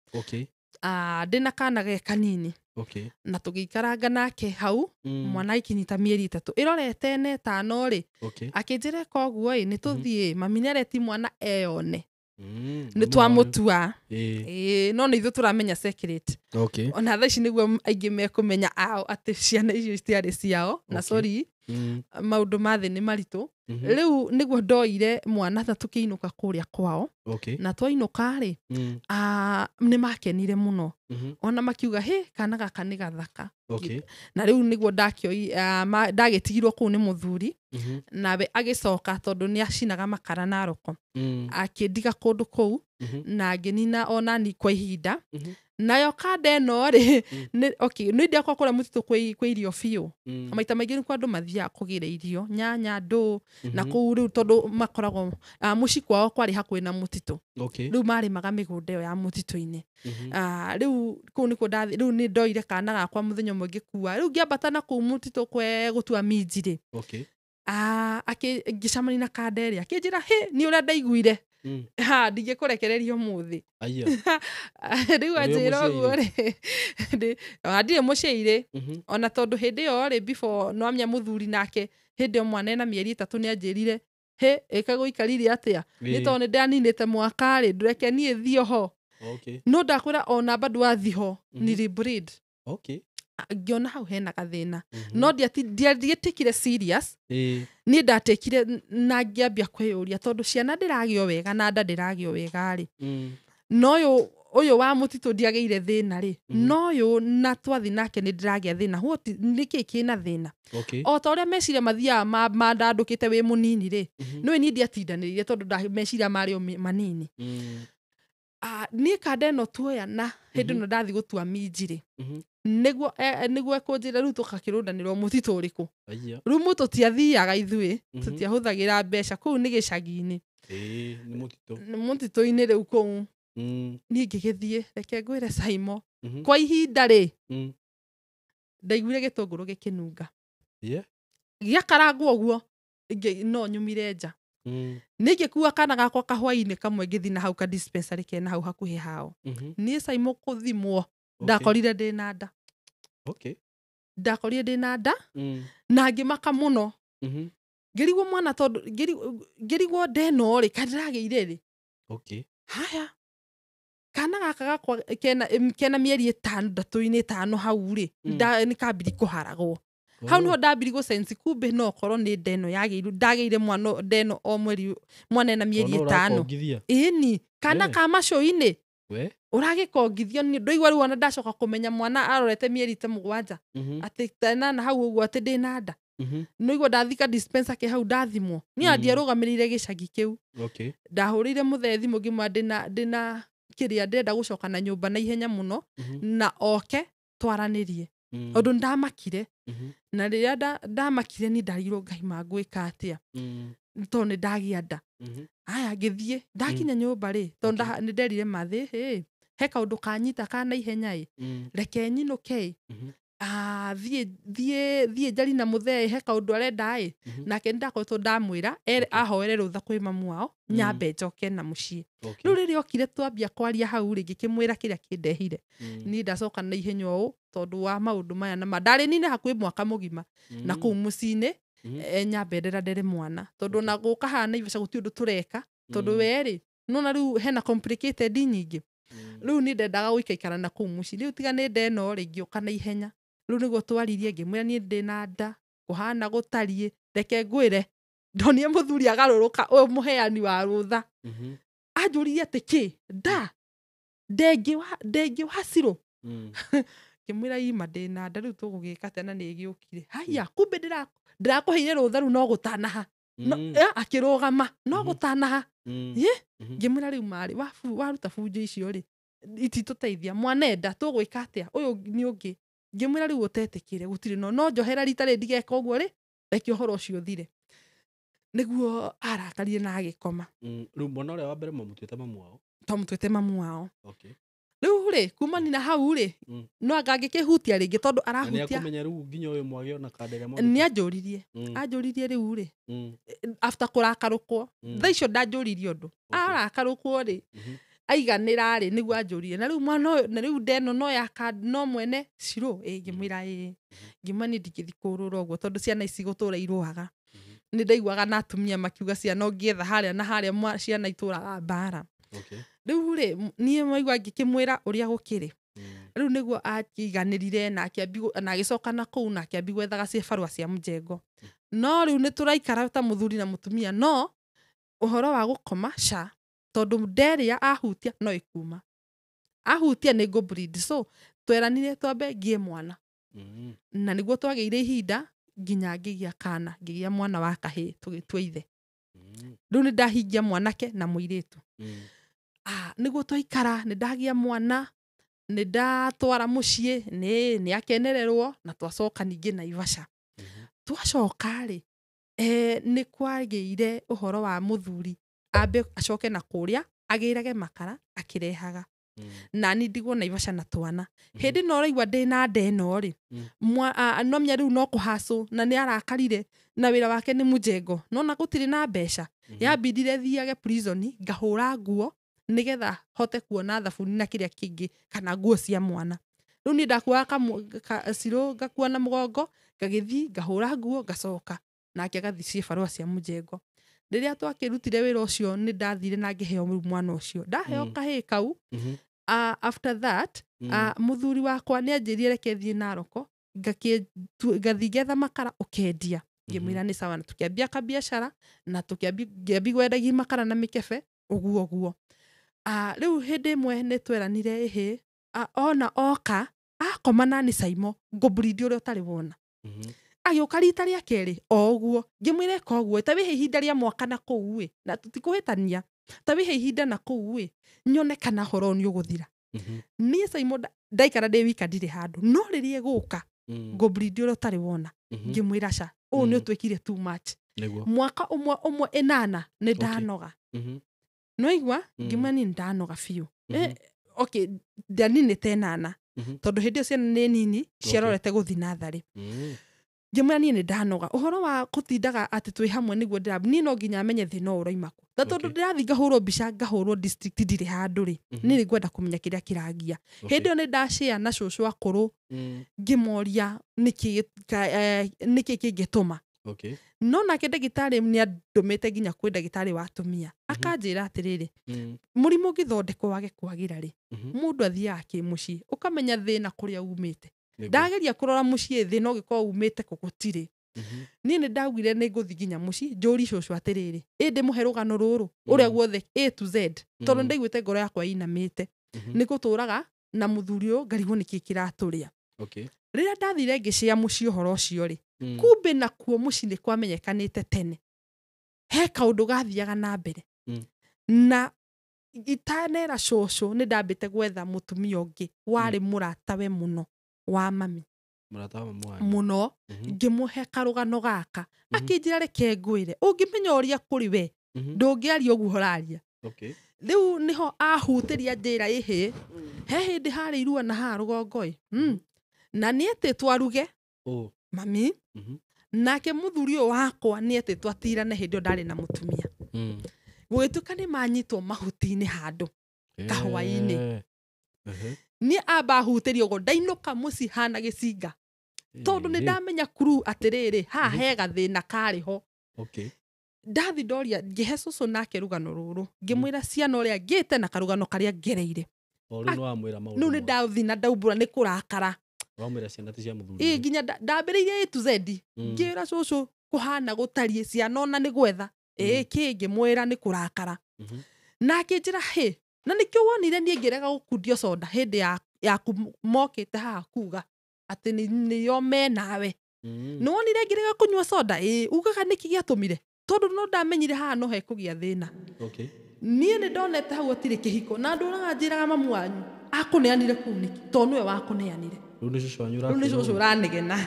Ah, ndĩna kana ge kanini. Na tũgĩikaranga nake hau. Mwana aikinyita mĩeri 3 ĩrorete ĩna ĩtano rĩ, akĩnjĩra koguo ĩ nĩ tũthiĩ mami nĩareti mwana eyone. Nĩ twamũtua. Ĩĩ, no nĩ ithuĩ tũramenya secret. Ona thaa ici nĩguo aingĩ mekũmenya ao atĩ ciana icio citiarĩ ciao na sorry, maũndũ ma thĩ nĩ maritũ. Rĩu nĩguo ndoire mwana ta tũkĩinũka kũrĩa kwao. Na twainũka rĩ, ah, nĩ makenire mũno. Ona makiuga hĩ, kana gaka nĩ gathaka. Na rĩu nĩguo ndagĩtigirwo kũu nĩ mũthuri. Nawe agĩcoka tondũ nĩ acinaga makara Naroko. Akĩndiga kũndũ kũu na ngĩnina onani kwa ihinda. Nayo kanda ĩno rĩ, okay, nĩ ndĩakwa kũrĩa mũtitũ kwĩ irio biũ. Maita maingĩ nĩkuo andũ mathiaga kũgĩra irio, nyanya, ndũ na kũu rĩu tondũ makoragwo, ah, mũciĩ kwao kwarĩ hakuhĩ na mũtitũ. Rĩu marĩmaga mĩgũnda ĩyo ya mũtitũ-inĩ. Ah, rĩu kũu nĩkuo ndathi. Rĩu nĩ ndoire kana gakwa mũthenya ũmwe ngĩkua, rĩu ngĩambata na kũu mũtitũ kwe gũtua minji rĩ, ah, ngĩcemania na kanda ĩrĩa akĩnjĩra hĩ, nĩ ũrĩa ndaiguire, ha, ndingĩkũrekereria ũmũthĩ. Aya. Rĩu Ũrĩ anjĩra ũguo mũciĩ-irĩ? rĩ, ona ndirĩ mũciĩ-irĩ. Ona tondũ hĩndĩ ĩyo rĩ, before nwamenya mũthuri nake hĩndĩ ĩyo mwana ena mĩeri 3 nĩ anjĩrire hĩ, ĩkagũikarire atĩa nĩ tondũ nĩ ndaninĩte mwaka rĩ, ndũreke niĩ thiĩ ho. No ndakwĩra ona bado wathi ho nilibleed. Ngĩona hau hena gathĩna, no ndietĩkire serious. Niĩ ndatekire na ngĩambia kwĩyũria tondũ ciana ndĩragĩo wega na nda ndĩragĩo wega rĩ, no ũyũ ũyũ wa mũtitũ ndiagĩire thĩna rĩ, no ũyũ na twathi nake nĩ ndĩragĩa thĩna. What nĩkĩ kĩna thĩna? O ta ũrĩa meciria mathiaga mandandũkĩte wĩ mũnini rĩ, nĩwe niĩ ndiatindanĩrire tondũ meciria marĩ o manini. Ah, niĩ kanda ĩno tuoya na hĩndĩ ĩno ndathi gũtua minji rĩ, nĩguo nĩguo ekũnjĩra rĩu tũgakĩrũndanĩrwo mũtitũ ũrĩkũ. Aya. Rĩu mũ tũtiathiaga ithuĩ, tũtiahũthagĩra mbeca kũu nĩ gĩcagi-inĩ. Ĩĩ, nĩ mũtitũ. Nĩ mũtitũ-inĩ rĩu kũu. Niĩ ngĩgĩthiĩ, reke ngwĩre Saimo, kwa ihinda rĩ, ndaiguire gĩtũngũrũ gĩkĩnunga. Gĩakarangwo ũguo no nyumire nja. Niĩ ngĩkua kana gakwa kahwainĩ kamwe ngĩthiĩ na hau ka dispensary kena hau hakuhĩ hao. Niĩ Saimo kũthimwo ndakorire ndĩna nda. Ndakorire ndĩna nda na ngĩmaka mũno. Ngĩrigwo mwana tondũ ngĩrigwo nda ĩno rĩ kana ndĩragĩire rĩ. Haya kana gaka gakwa kena mĩeri ĩtandatũ-inĩ ĩtano hau rĩ, nĩ kambiri kũharagwo. Hau niho ndambiri gũsensi kumbe no korwo nĩ nda ĩno yagĩirwo ndagĩire mwana nda ĩno o mweri mwana ena mĩeri ĩtano. Ĩni kana ka macũi-inĩ ũragĩkongithio nĩ ndũigua rĩu ona ndacoka kũmenya mwana arorete mĩeri ta 7 atĩ ta ĩnana hau ũguo atĩ ndĩna nda. Nĩguo ndathika dispenser ke hau ndathimwo niĩ ndiarũgamĩrĩire gĩcagi kĩu. Ndahũrĩire mũthee thimũ ngĩmwĩra ndĩna kĩrĩa ndĩrenda gũcoka na nyũmba na ihenya mũno na oke twaranĩrie tondũ ndamakire. Na rĩrĩa ndamakire ni ndarigirwo Ngai mangwĩka atĩa tondũ nĩ ndagĩa nda. Aya ngĩthiĩ ndakinya nyũmba rĩ tondũ nĩ nderire mathĩ he kaũndũ kanyita ka na ihenya ĩ reke nyinũke thiĩ njari na mũthee he kaũndũ arenda ĩ nake nĩndakoretwo ndamwĩra ahoere rũtha kwĩ mamu wao nyambe njoke na mũciĩ. Rĩu rĩrĩa okire twambia kwaria hau rĩ ngĩkĩmwĩra kĩrĩa kĩndehire. Niĩ ndacoka na ihenya ũũ tondũ wa maũndũ maya na ndarĩ nine hakuhĩ mwaka mũgima na kũu mũciĩ-inĩ nyambe ndera ndere mwana tondũ ona gũka haha Naivasha gũtirĩ ũndũ tũreka tondũ we rĩ nona rĩu hena complicated nyingĩ. Rĩu niĩ ndendaga gũikaikara na kũu mũciĩ rĩu tiga nĩ nda ĩno rĩ ngĩũka na ihenya. Rĩu nĩguo twaririe ngĩmwĩra niĩ ndĩna nda kũhana gũtariĩ reke ngwĩre ndonire mũthuri agarũrũka ũyũ mũheani wa rũtha. Anjũririe atĩ kĩ nda ndengĩ wa cirũ. Ngĩmwĩra ima ndĩna nda rĩu tũgũgĩka atĩa na nĩ ĩgĩũkire. Haiya kumbe ndĩrakũheire rũtha rĩu no gũtanaha. Akĩrũgama no gũtanaha. Ngĩmwĩra rĩu marĩ waruta bunjo icio rĩ ititũteithia mwana enda tũgwĩka atĩa ũyũ nĩ ũngĩ. Ngĩmwĩra rĩu ũtetĩkĩre gũtirĩ no njohera rita rĩ ndigeka ũguo rĩ reke ũhoro ũcio ũthire. Nĩguo arakarire na agĩkoma. Rĩu mwana ũrĩa wa mbere mwamũtuĩte mamu wao? Twamũtuĩte mamu wao. Rĩu rĩ kumani na hau rĩ no anga angĩkĩhutia rĩngĩ tondũ arahutia. Nĩakũmenya rĩu nginya ũyũ mwagĩo na kanda ĩrĩa mwagĩte. Nĩanjũririe. Anjũririe rĩu rĩ after kũrakarũkwo thaa icio ndanjũririe ũndũ arakarũkwo rĩ aiganĩra rĩ nĩguo anjũririe na rĩu mwana ũyũ na rĩu nda ĩno no ya no mwene cirũ ngĩmwĩra ĩĩ ngĩmwĩra niĩ ndingĩthiĩ kũũrũra ũguo tondũ ciana ici gũtũra irũaga. Nĩ ndaiguaga na atumia makiuga ciana ũngĩetha harĩa na harĩa ciana itũraga mbara. Rĩu rĩ niĩ maigua ngĩkĩmwĩra ũrĩa gũkĩrĩ. Rĩu nĩguo akĩiganĩrire na agĩcoka na kũu na akĩambi gwethaga cibarũa cia mũjengo. No rĩu nĩ tũraikara ta mũthuri na mũtumia no ũhoro wa gũkoma ca tondũ nderĩa ahutia no ĩkuma. Ahutia nĩ ngũ bleed so tweranire twambe ngie mwana. Na nĩguo twagĩire ihinda nginya ngĩgĩa kana ngĩgĩa mwana wa kahĩĩ tũgĩtua ithe. Rĩu nĩ ndahingia mwanake na mũirĩtu. Nĩguo twaikara nĩ ndagĩa mwana nĩ ndatwara mũciĩ nĩ akenererwo na twacoka ningĩ Naivasha. Twacoka rĩ nĩ kwagĩire ũhoro wa mũthuri ambe acoke na kũrĩa agĩrage makara akĩrehaga. Na ni ndigwo Naivasha na twana. Hĩndĩ no ũraigua ndĩna nda ĩno rĩ no menya rĩu no kũhacũ na nĩ arakarire na wĩra wake nĩ mũjengo nona gũtirĩ na mbeca. Yambindire thiage prison ngahũra nguo nĩgetha hote kuona thabuni na kĩrĩa kĩngĩ kana nguo cia mwana. Rĩu niĩ ndakuaga cirũ ngakua na mũgongo ngagĩthiĩ ngahũra nguo ngacoka nake agathiĩ cibarũa cia mũjengo. Rĩrĩa twakĩrutire wĩra ũcio nĩ ndathire na ngĩheo mwana ũcio. Ndaheo kahĩĩ kau after that mũthuri wakwa nĩ anjĩrire reke thiĩ Naroko ngathiĩ ngetha makara ũkendia. Ngĩmwĩra nĩ sawa na tũkĩambia kabiacara na tũkĩambia gwendagia makara na mĩkebe ũguo ũguo. Rĩu hĩndĩ ĩmwe nĩ tweranire ĩhĩ ona oka akoma nani Saimo ngũmburindi ũrĩa ũtarĩ wona. Agĩũka rita rĩa kerĩ o ũguo ngĩmwĩra ĩka ũguo ta wĩhe ihinda rĩa mwaka na kũu ĩ na tũtikũhĩtania ta wĩhe ihinda na kũu ĩ nyone kana ũhoro nĩ ũgũthira. Niĩ Saimo ndaikara ndĩ wika ndirĩ handũ no rĩrĩa ĩgũka ngũmburindi ũrĩa ũtarĩ wona ngĩmwĩra ca ũũ nĩ ũtwĩkire too much. Mwaka ũmwe ũmwe ĩnana nĩ ndanoga. Noigua ngĩmwĩra niĩ nĩ ndanoga biũ. Okay ndaninĩte ĩnana tondũ hĩndĩ ĩyo ciana nĩ nini ciarorete gũthiĩ natharĩ. Ngĩmwĩra niĩ nĩ ndanoga ũhoro wa gũtindaga atĩ twĩ hamwe nĩguo ndĩra niĩ no nginya menye thĩna ũyũ ũroima kũ. Na tondũ ndĩrathiĩ ngahũrwo mbica ngahũrwo district ndirĩ handũ rĩ, niĩ nĩ ngwenda kũmenya kĩrĩa kĩrangia. Hĩndĩ ĩyo nĩ ndacĩa na cũcũ akũrũ ngĩmoria nĩkĩ nĩkĩ kĩngĩtũma. No nake ndagĩtarĩ nĩ andũmĩte nginya kwĩ ndagĩtarĩ wa atumia. Akanjĩra atĩrĩrĩ, mũrimũ ũngĩthondekwo wage kwagĩra rĩ, mũndũ athiaga kĩmũciĩ ũkamenya thĩna kũrĩa umĩte. Ndageria kũrora mũciĩ thĩna ũgĩkorwo umĩte kũ gũtirĩ. Niĩ nĩ ndaugire nĩ ngũthiĩ nginya mũciĩ njũri cũcũ atĩrĩrĩ, ĩ ndĩmũhe rũgano rũrũ ũrĩa guothe A to Z, tondũ ndaiguĩte ngoro yakwa ĩinamĩte. Nĩ gũtũraga na mũthuri ũyũ ngarigwo nĩkĩ kĩratũrĩa. Rĩrĩa ndathire ngĩcĩa mũciĩ ũhoro ũcio rĩ, kumbe nakuo mũciĩ nĩ kwamenyekanĩte tene. He kaũndũ gathiaga na mbere. Na itanera cũcũ nĩ ndambĩte gwetha mũtumia ũngĩ warĩ mũratawe mũno wa mami. Mũrata wa mamu wanyu. Mũno. Ngĩmũhe karũgano gaka. Akĩnjĩra reke ngwĩre, ũngĩmenya ũrĩa kũrĩ we, ndũngĩaria ũguo ũraria. Rĩu nĩho ahutĩria njĩra ĩhĩ. He hĩndĩ harĩ irua na haha rũgongo ĩ. Na nĩ etĩtwo aruge. Mami. Nake mũthuri ũyũ wakwa nĩ etĩtwo atirane hĩndĩ ĩyo ndarĩ na mũtumia. Gũgĩtuĩka nĩ manyitwo mahuti-inĩ handũ kahũa-inĩ. Niĩ amba ahutĩria ũguo ndainũka mũciĩ hana gĩcinga. Tondũ nĩ ndamenya kuru atĩrĩrĩ, haha he gathĩna karĩ ho. Ndathi ndoria ngĩhe cũcũ nake rũgano rũrũ, ngĩmwĩra ciana ũrĩa ngĩte na karũgano karĩa ngereire. O rĩu nĩ wamwĩra maũndũ. Rĩu nĩ ndathi na ndaumbũra nĩ kũrakara. Wamwĩra ciana ti cia mũthuri. Ĩ nginya ndambĩrĩirie A to Z. Ngĩra cũcũ kũhana gũtariĩ ciana ona nĩ gwetha. Ĩ kĩ ngĩmwĩra nĩ kũrakara. Na akĩnjĩra hĩ, na nĩkĩo wonire niĩ ngĩrega gũkundio soda hĩndĩ yaku mokĩte haha kuga atĩ nĩo me nawe. Nĩ wonire ngĩrega kũnyua soda? Ĩ ugaga nĩkĩ gĩatũmire? Tondũ no ndamenyire haha no hekũgĩa thĩna. Niĩ nĩ ndonete hau gũtirĩ kĩhiko na ndũraga njĩraga mamu wanyu akũneanire kũu nĩkĩ, tondũ nĩwe wakũneanire. Rĩu nĩ cũcũ wanyu Rĩu nĩ cũcũ ũranegena.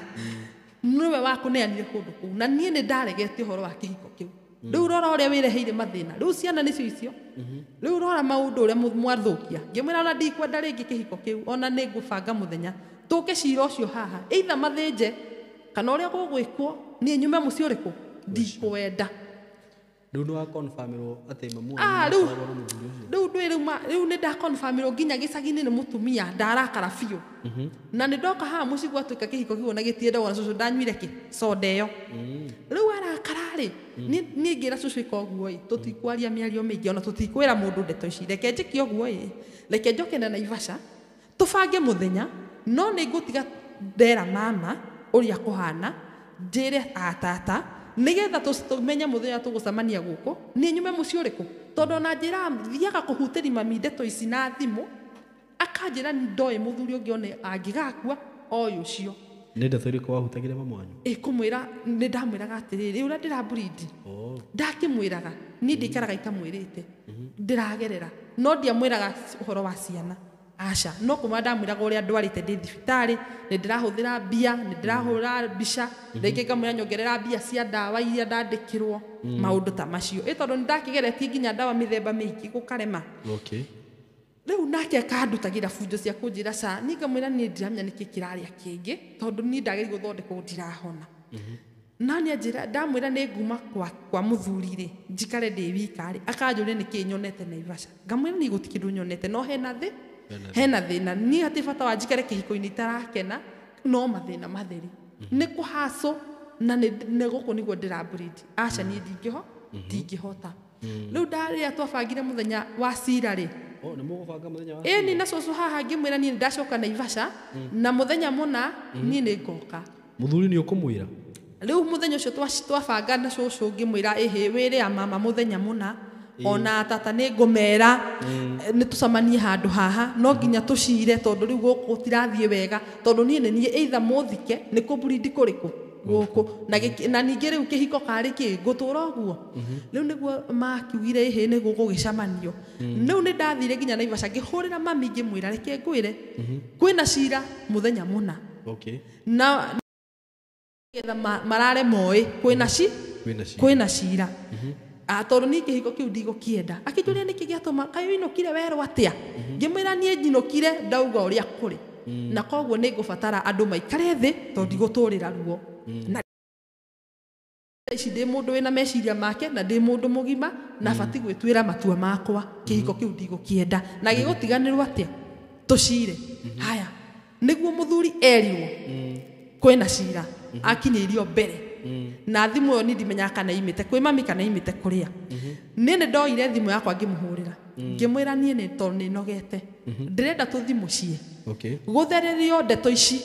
Nĩwe wakũneanire kũndũ kũu na niĩ nĩ ndaregete ũhoro wa kĩhiko kĩu. Rĩu rora ũrĩa wĩreheire mathĩna. Rĩu ciana nĩcio icio. Rĩu rora maũndũ ũrĩa mwathũkia. Ngĩmwĩra ona ndikwenda rĩngĩ kĩhiko kĩu, ona nĩ ngũbanga mũthenya tũke cira ũcio haha, either mathĩnje kana ũrĩa gũgwĩkwo niĩ nyume mũciĩ ũrĩkũ ndikwenda. Rĩu nĩ wakonfirmĩrwo atĩ mamu wanyu rĩu nĩakoragwo na mũthuri ũcio? Rĩu ndũĩ rĩu nĩ ndakonfirmĩrwo nginya gĩcagi-inĩ nĩ mũtumia ndarakara biũ. Na nĩ ndoka haha mũciĩ gwatuĩka kĩhiko kĩu ona gĩtiendagwo na cũcũ ndanyuire kĩ soda ĩyo. Rĩu arakara rĩ, niĩ ngĩra cũcũ ĩka ũguo ĩ, tũtikwaria mĩario mĩingĩ ona tũtikwĩra mũndũ ndeto ici, reke njĩke ũguo ĩ, reke njoke na Naivasha tũbange mũthenya, no nĩ ngũtiga ndera mama ũrĩa kũhana, njĩre atata nĩgetha tũmenye mũthenya tũgũcemania gũkũ, niĩ nyume mũciĩ ũrĩkũ, tondũ ona njĩra thiaga kũhutĩria mami ndeto ici na thimũ, akanjĩra ndoĩ mũthuri ũngĩ one angĩgakua oĩ ũcio. Nĩ ndeto irĩkũ wahutagĩria mamu wanyu? Ĩ kũmwĩra nĩ ndamwĩraga atĩrĩrĩ, ũrĩa ndĩramburindi. Ndakĩmwĩraga, niĩ ndikaraga itamwĩrĩte. Ndĩragerera, no ndiamwĩraga ũhoro wa ciana. Aca, no kũmwĩra ndamwĩraga ũrĩa ndwarĩte ndĩ thibitarĩ, nĩ ndĩrahũthĩra mbia, nĩ ndĩrahũra mbica, rĩngĩ ngamwĩra nyongerera mbia cia ndawa iria ndandĩkĩrwo, maũndũ ta macio. Ĩ tondũ nĩ ndakĩgeretie nginya ndawa mĩthemba mĩingĩ gũkarema. Rĩu nake akandutagĩra bunjo cia kũnjĩra ca, niĩ ngamwĩra niĩ ndiramenya nĩkĩ kĩrarĩa kĩngĩ, tondũ niĩ ndagĩrĩirwo gũthondekwo ndirahona. Na nĩ anjĩra, ndamwĩra nĩ nguma kwa mũthuri rĩ, njikare ndĩ wika rĩ, akanjũria nĩkĩ nyonete Naivasha. Ngamwĩra niĩ gũtirĩ kĩndũ nyonete, no hena thĩ, hena thĩna. Niĩ hatirĩ bata wa njikare kĩhiko-inĩ itarakena, no mathĩna matheri. Nĩ kũhacũ na nĩ gũkũ nĩguo ndĩramburindi. Aca niĩ ndingĩhota. Rĩu ndarĩa twabangire mũthenya wa cira rĩ. Nĩ mũgũbanga mũthenya wa Ĩni na cũcũ haha ngĩmwĩra niĩ nĩndacoka Naivasha, na mũthenya mũna niĩ nĩ ngoka. Mũthuri nĩ ũkũmwĩra? Rĩu mũthenya ũcio twabanga na cũcũ ngĩmwĩra ĩhĩ wĩre ya mama mũthenya mũna, ona tata nĩ ngũmera, nĩ tũcemanie handũ haha, no nginya tũcire tondũ rĩu gũkũ gũtirathiĩ wega, tondũ niĩ nĩ niĩ either mũthike nĩ kũmburindi kũrĩkũ gũkũ, na ningĩ rĩu kĩhiko karĩ kĩ ngũtũra ũguo. Rĩu nĩguo makiugire ĩhĩ nĩ gũgũgĩcemanio. Rĩu nĩ ndathire nginya Naivasha ngĩhũrĩra mami ngĩmwĩra reke ngwĩre kwĩna cira mũthenya mũna. Na getha marare moĩ kwĩna kwĩna cira. Tondũ niĩ kĩhiko kĩu ndigũkĩenda. Akĩnjũria nĩkĩ gĩatũma kaĩ ũinũkire werũ atĩa? Ngĩmwĩra niĩ njinũkire ndauga ũrĩa kũrĩ. Na koguo nĩ ngũbatara andũ maikare thĩ tondũ ndigũtũrĩra ruo. Na ici ndĩ mũndũ wĩna meciria make na ndĩ mũndũ mũgima na bati gwĩtuĩra matua makwa. Kĩhiko kĩu ndigũkĩenda na gĩgũtiganĩrwo atĩa tũcire. Haya, nĩguo mũthuri erirwo kwĩna cira akinyĩirio mbere na thimũ ĩyo niĩ ndimenyaga kana imĩte kwĩ mami kana imĩte kũrĩa. Niĩ nĩ ndoire thimũ yakwa ngĩmũhũrĩra, ngĩmwĩra niĩ nĩ tondũ nĩ nogete, ndĩrenda tũthiĩ mũciĩ gũthererio ndeto ici,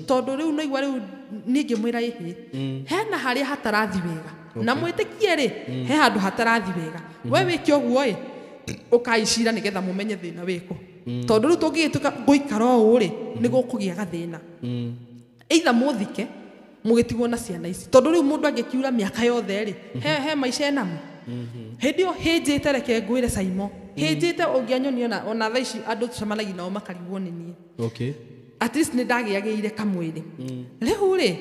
tondũ rĩu naigua rĩu niĩ ngĩmwĩra ĩhĩ hena harĩa hatarathi wega na mwĩtĩkie rĩ he handũ hatarathi wega, we wĩke ũguo ĩ ũkaicira nĩgetha mũmenye thĩna wĩkũ, tondũ rĩu tũngĩgĩtuĩka gũikara ũũ rĩ nĩ gũkũgĩa gathĩna, either mũthike mũgĩtigwo na ciana ici, tondũ rĩu mũndũ angĩkiura mĩaka yothe rĩ he maica enamo. Hĩndĩ ĩyo hĩnjĩte, reke ngwĩre Saimo, hĩnjĩte ũngĩanyonia ona thaa ici andũ tũcemanagia nao makarigwo nĩ niĩ. At least nĩ ndagĩagĩire kamwĩrĩ. Rĩu rĩ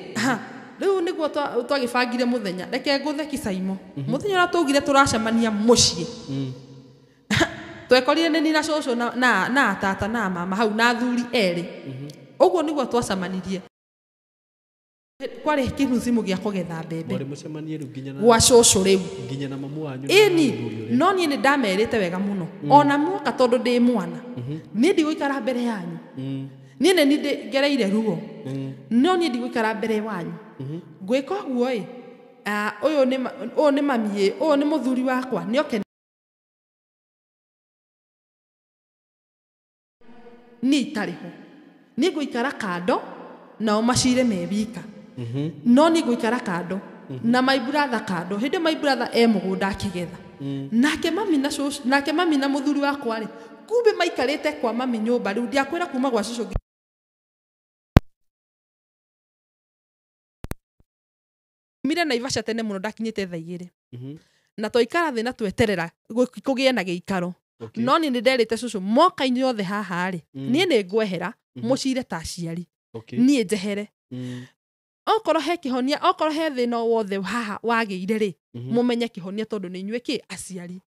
rĩu nĩguo twagĩbangire mũthenya, reke ngũtheki Saimo, mũthenya ũrĩa twaugire tũracemania mũciĩ, twekorire nĩ niĩ na cũcũ na tata na mama hau na athuri erĩ. Ũguo nĩguo twacemanirie. Kwarĩ kĩruzimu gĩa kũgetha mbembe gwa cũcũ rĩu nginya na mamu wanyu. Ĩni, no niĩ nĩ ndamerĩte wega mũno ona muoka tondũ ndĩ mwana niĩ ndigũikara mbere yanyu, niĩ nĩ niĩ ngereire ruo, no niĩ ndigũikara mbere wanyu. Ngwĩka ũguo ĩ, ũyũ nĩ mami ĩ, ũyũ nĩ mũthuri wakwa, nĩoke niĩ itarĩ ho, niĩ ngũikara kando nao macire me wika, no niĩ ngũikara kando na my brother kando. Hĩndĩ my brother e mũgũnda akĩgetha, nake mami na cũcũ, nake mami na mũthuri wakwa rĩ kumbe maikarĩte kwa mami nyũmba. Rĩu ndiakwĩra kuma gwa cũcũ mire Naivasha tene mũno, ndakinyĩte thaa igĩrĩ na twaikara thĩ na tweterera kũgĩe na gĩikaro. No niĩ nĩ nderĩte cũcũ moka inyuothe haha rĩ niĩ nĩ ngwehera mũcire ta aciari, niĩ njehere. Okorwo he kĩhonia, okorwo he thĩna o wothe haha wagĩire rĩ mũmenye kĩhonia tondũ nĩ inyuĩ kĩ aciari.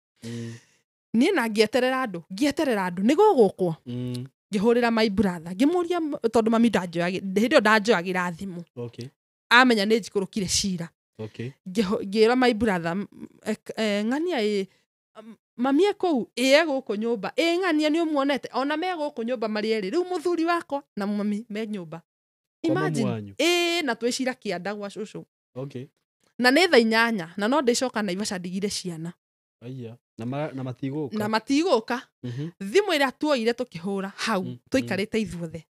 Niĩ na ngĩeterera andũ, ngĩeterera andũ nĩ gũgũkwo, ngĩhũrĩra my brother ngĩmũria tondũ mami ndanjoyagĩra hĩndĩ ĩyo ndanjoyagĩra thimũ, amenya nĩ njikũrũkire cira. Ngĩra my brother ng'ania ĩ mami e kũu, ĩ e gũkũ nyũmba, ĩ ng'ania nĩ ũmuonete, ona me gũkũ nyũmba marĩ erĩ, rĩu mũthuri wakwa na mami me nyũmba. Imagine, ĩ na twĩcira kĩanda gwa cũcũ. Na nĩ thaa inyanya na no ndĩcoka Naivasha ndigire ciana. Na matigũka. Na matigũka. Thimũ ĩrĩa tuoire tũkĩhũra hau tũikarĩte ithuothe,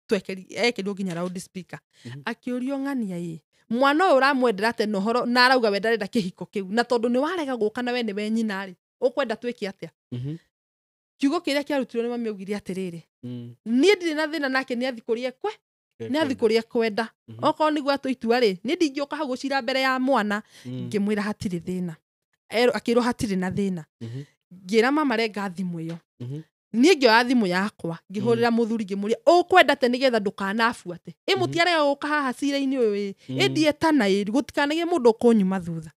ekĩrirwo nginya loud speaker, akĩũrio ng'ania ĩ mwana ũyũ ũramwendera atĩa na ũhoro na arauga we ndarenda kĩhiko kĩu, na tondũ nĩ warega gũka na we nĩwe nyina rĩ ũkwenda twĩke atĩa? Kiugo kĩrĩa kĩarutirwo nĩ mami augire atĩrĩrĩ, niĩ ndirĩ na thĩna nake, nĩ athi kũrĩa kwe, nĩ athi kũrĩa kwenda, okorwo nĩguo atũitua rĩ niĩ ndingĩũka hau gũcira mbere ya mwana. Ngĩmwĩra hatirĩ thĩna, akĩrwo hatirĩ na thĩna. Ngĩra mama renga thimũ ĩyo, niĩ ngĩoya thimũ yakwa ngĩhũrĩra mũthuri ngĩmũria ũkwenda atĩa nĩgetha ndũkanabuate, ĩ mũtiarega gũka haha cira-inĩ ũyũ ĩ, ĩ ndietana ĩ gũtikanagĩe mũndũ ũkũnyuma thutha,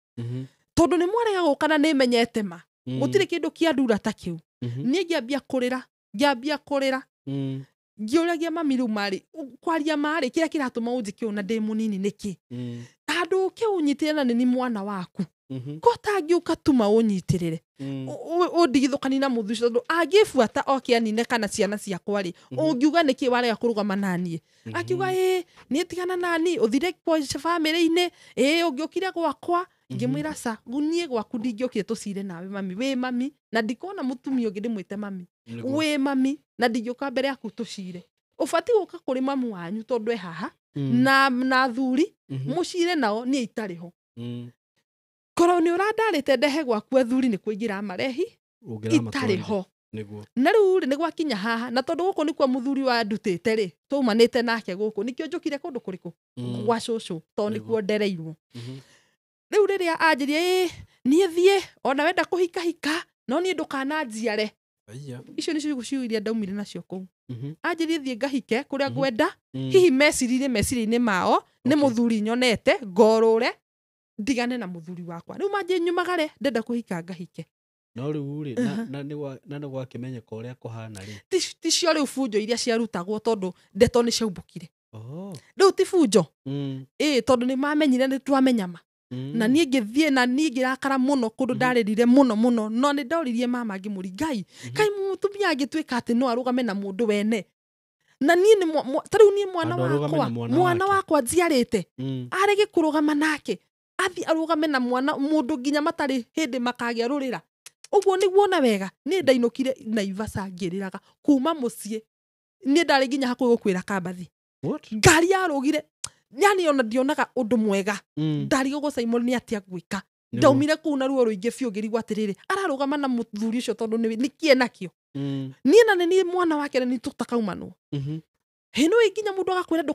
tondũ nĩ mwarega gũka na nĩ menyete ma gũtirĩ kĩndũ kĩandura ta kĩu. Niĩ ngĩambia kũrĩra, ngĩambia kũrĩra, ngĩũragia mami rĩu marĩ kwaria marĩ kĩrĩa kĩratũma ũnjĩke ũũ na ndĩ mũnini nĩkĩ, handũ ũke ũnyitĩrĩre na nĩ mwana waku, ko tangĩũka tuma ũnyitĩrĩre ũndigithũkani na mũthuri tondũ angĩbuata oke anine kana ciana ciakwa rĩ ũngiuga nĩkĩ warega kũrũgama naniĩ? Akiuga ĩ niĩ tigana nani ũthire kwa bamĩrĩ-inĩ, ĩ ũngĩũkire gwakwa. Ngĩmwĩra ca niĩ gwaku ndingĩũkire tũcire nawe mami, wĩ mami na ndikona mũtumia ũngĩ ndĩmwĩte mami, wĩ mami na ndingĩũka mbere yaku tũcire, ũbatiĩ gũka kũrĩ mamu wanyu tondũ e haha na athuri mũcire nao niĩ itarĩ ho. Korwo nĩ ũrandarĩte ndehe gwaku athuri nĩ kũingĩra marehi itarĩ ho. Na rĩu rĩ nĩ gwakinya haha, na tondũ gũkũ nĩkuo mũthuri wandutĩte rĩ taumanĩte nake gũkũ nĩkĩo njũkire kũndũ kũrĩkũ gwa cũcũ tondũ nĩkuo ndereirwo. Rĩu rĩrĩa anjĩrie ĩ niĩ thiĩ ona wenda kũhikahika no niĩ ndũkananjiare, icio nĩcio ciugo iria ndaumire nacio kũu. Anjĩrie thiĩ ngahike kũrĩa ngwenda, hihi meciririe meciria-inĩ mao nĩ mũthuri nyonete ngorũre ndigane na mũthuri wakwa, rĩu manjĩ nyumagare ndenda kũhika ngahike. No rĩu rĩ na nĩ gwakĩmenyeka ũrĩa kũhana rĩ, ticio rĩu bunjo iria ciarutagwo tondũ ndeto nĩ ciaumbũkire. Rĩu ti bunjo. Ĩ tondũ nĩ mamenyire nĩ twamenyama. Na niĩ ngĩthiĩ na niĩ ngĩrakara mũno kũndũ ndarĩrire mũno mũno, no nĩ ndoririe mama ngĩmũri Ngai, kaĩ mũtumia angĩtuĩka atĩ no arũgame na mũndũ wene, na niĩ nĩ ta rĩu niĩ mwana wakwa, mwana wakwa njiarĩte, arege kũrũgama nake, athiĩ arũgame na mwana mũndũ nginya matarĩ hĩndĩ makagĩa rũrĩra. Ũguo nĩguo na wega niĩ ndainũkire Naivasha ngĩrĩraga kuma mũciĩ, niĩ ndarĩ nginya hakuhĩ gũkuĩra kambathi. Ngari yarũgire, yani ona ndionaga ũndũ mwega. Ndarigagwo Simon nĩ atĩa ngwĩka. Ndaumire kũu na ruo rũingĩ biũ ngĩrigwo atĩrĩrĩ, ararũgama na mũthuri ũcio tondũ nĩ kĩe nakĩo. Niĩ na nĩ niĩ mwana wake na nĩ tũtakaumanwo. Hĩ nĩ nginya mũndũ agakwĩra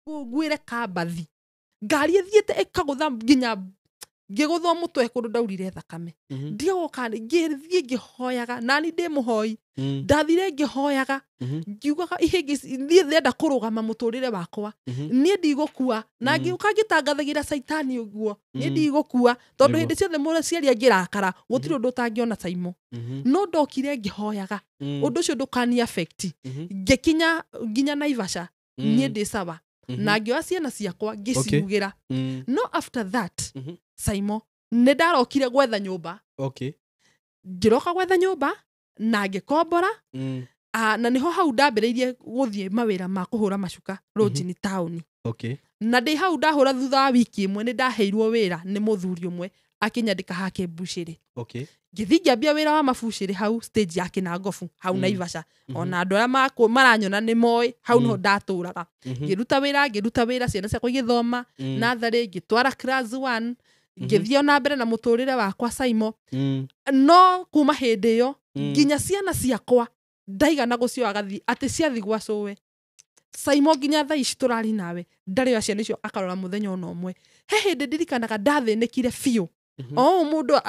ngwĩre kambathi. Ngari ĩthiĩte ĩkagũtha nginya ngĩgũthwo mũtwe kũndũ ndaurire thakame. Ndiagoka ngĩthiĩ ngĩhoyaga, na niĩ ndĩ mũhoi. Ndathire ngĩhoyaga, ngiugaga ihĩngĩ niĩ ndĩrenda kũrũgama mũtũrĩre wakwa. Niĩ ndigũkua, na ngĩũka ngĩtangathagĩra Caitani ũguo, niĩ ndigũkua, tondũ hĩndĩ ciothe mũciari angĩrakara, gũtirĩ ũndũ ũtangĩona Saimo. No ndokire ngĩhoyaga, ũndũ ũcio ndũkani affect. Ngĩkinya nginya Naivasha, niĩ ndĩ sawa. Na ngĩoya ciana ciakwa ngĩcirugĩra. No after that, Saimo, nĩ ndarokire gwetha nyũmba. Ngĩroka gwetha nyũmba na ngĩkombora. Na nĩho hau ndambĩrĩirie gũthiĩ mawĩra ma kũhũra macuka Rũnjini taũni. Na ndĩ hau ndahũra thutha wa wiki ĩmwe nĩ ndaheirwo wĩra nĩ mũthuri ũmwe akĩnyandĩka hake mbucĩrĩ. Ngĩthiĩ ngĩambia wĩra wa mabucĩrĩ hau stage ya Kĩnangobu hau Naivasha. Ona andũ arĩa maranyona nĩ moĩ hau nĩho ndatũraga. Ngĩruta wĩra, ciana ciakwa igĩthoma natharĩ, ngĩtwara class 1, ngĩthiĩ ona mbere na mũtũrĩre wakwa Saimo. No kuma hĩndĩ ĩyo nginya ciana ciakwa ndaigana gũcioa gathi atĩ ciathi gwa cũwe. Saimo nginya thaa ici tũrari nawe ndarĩ oya ciana icio akarora mũthenya ona ũmwe. He hĩndĩ ndirikanaga ndathĩnĩkire biũ. O mũndũ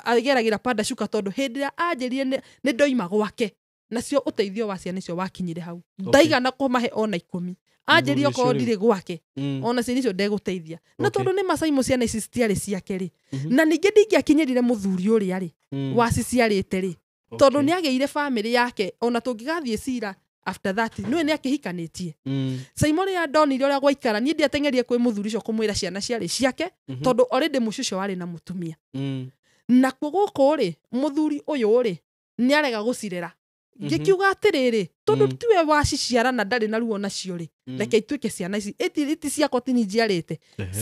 ageragĩra panda cuka tondũ hĩndĩ ĩrĩa anjĩrire nĩ ndoima gwake, nacio ũteithio wa ciana icio wakinyire hau. Ndaigana kũmahe ona 10. Anjĩrire okorwo ndirĩ gwake, ona ciana icio ndegũteithia. Na tondũ nĩ Macaimo ciana ici citiarĩ ciake rĩ, na ningĩ ndingĩakinyĩrire mũthuri ũrĩa rĩ waciciarĩte rĩ, tondũ nĩ agĩire bamĩrĩ yake, ona tũngĩgathiĩ cira after that nĩwe nĩ akĩhikanĩtie. Saimo rĩrĩa ndonire ũrĩa gwaikara, niĩ ndiateng'erire kwĩ mũthuri ũcio kũmwĩra ciana ciarĩ ciake, tondũ already mũciĩ ũcio warĩ na mũtumia. Nakuo gũkũ rĩ, mũthuri ũyũ rĩ nĩ arega gũcirera. Ngĩkiuga atĩrĩrĩ, tondũ tiwe waciciara na ndarĩ na ruo nacio rĩ, reke ituĩke ciana ici iti ciakwa ti niĩ njiarĩte,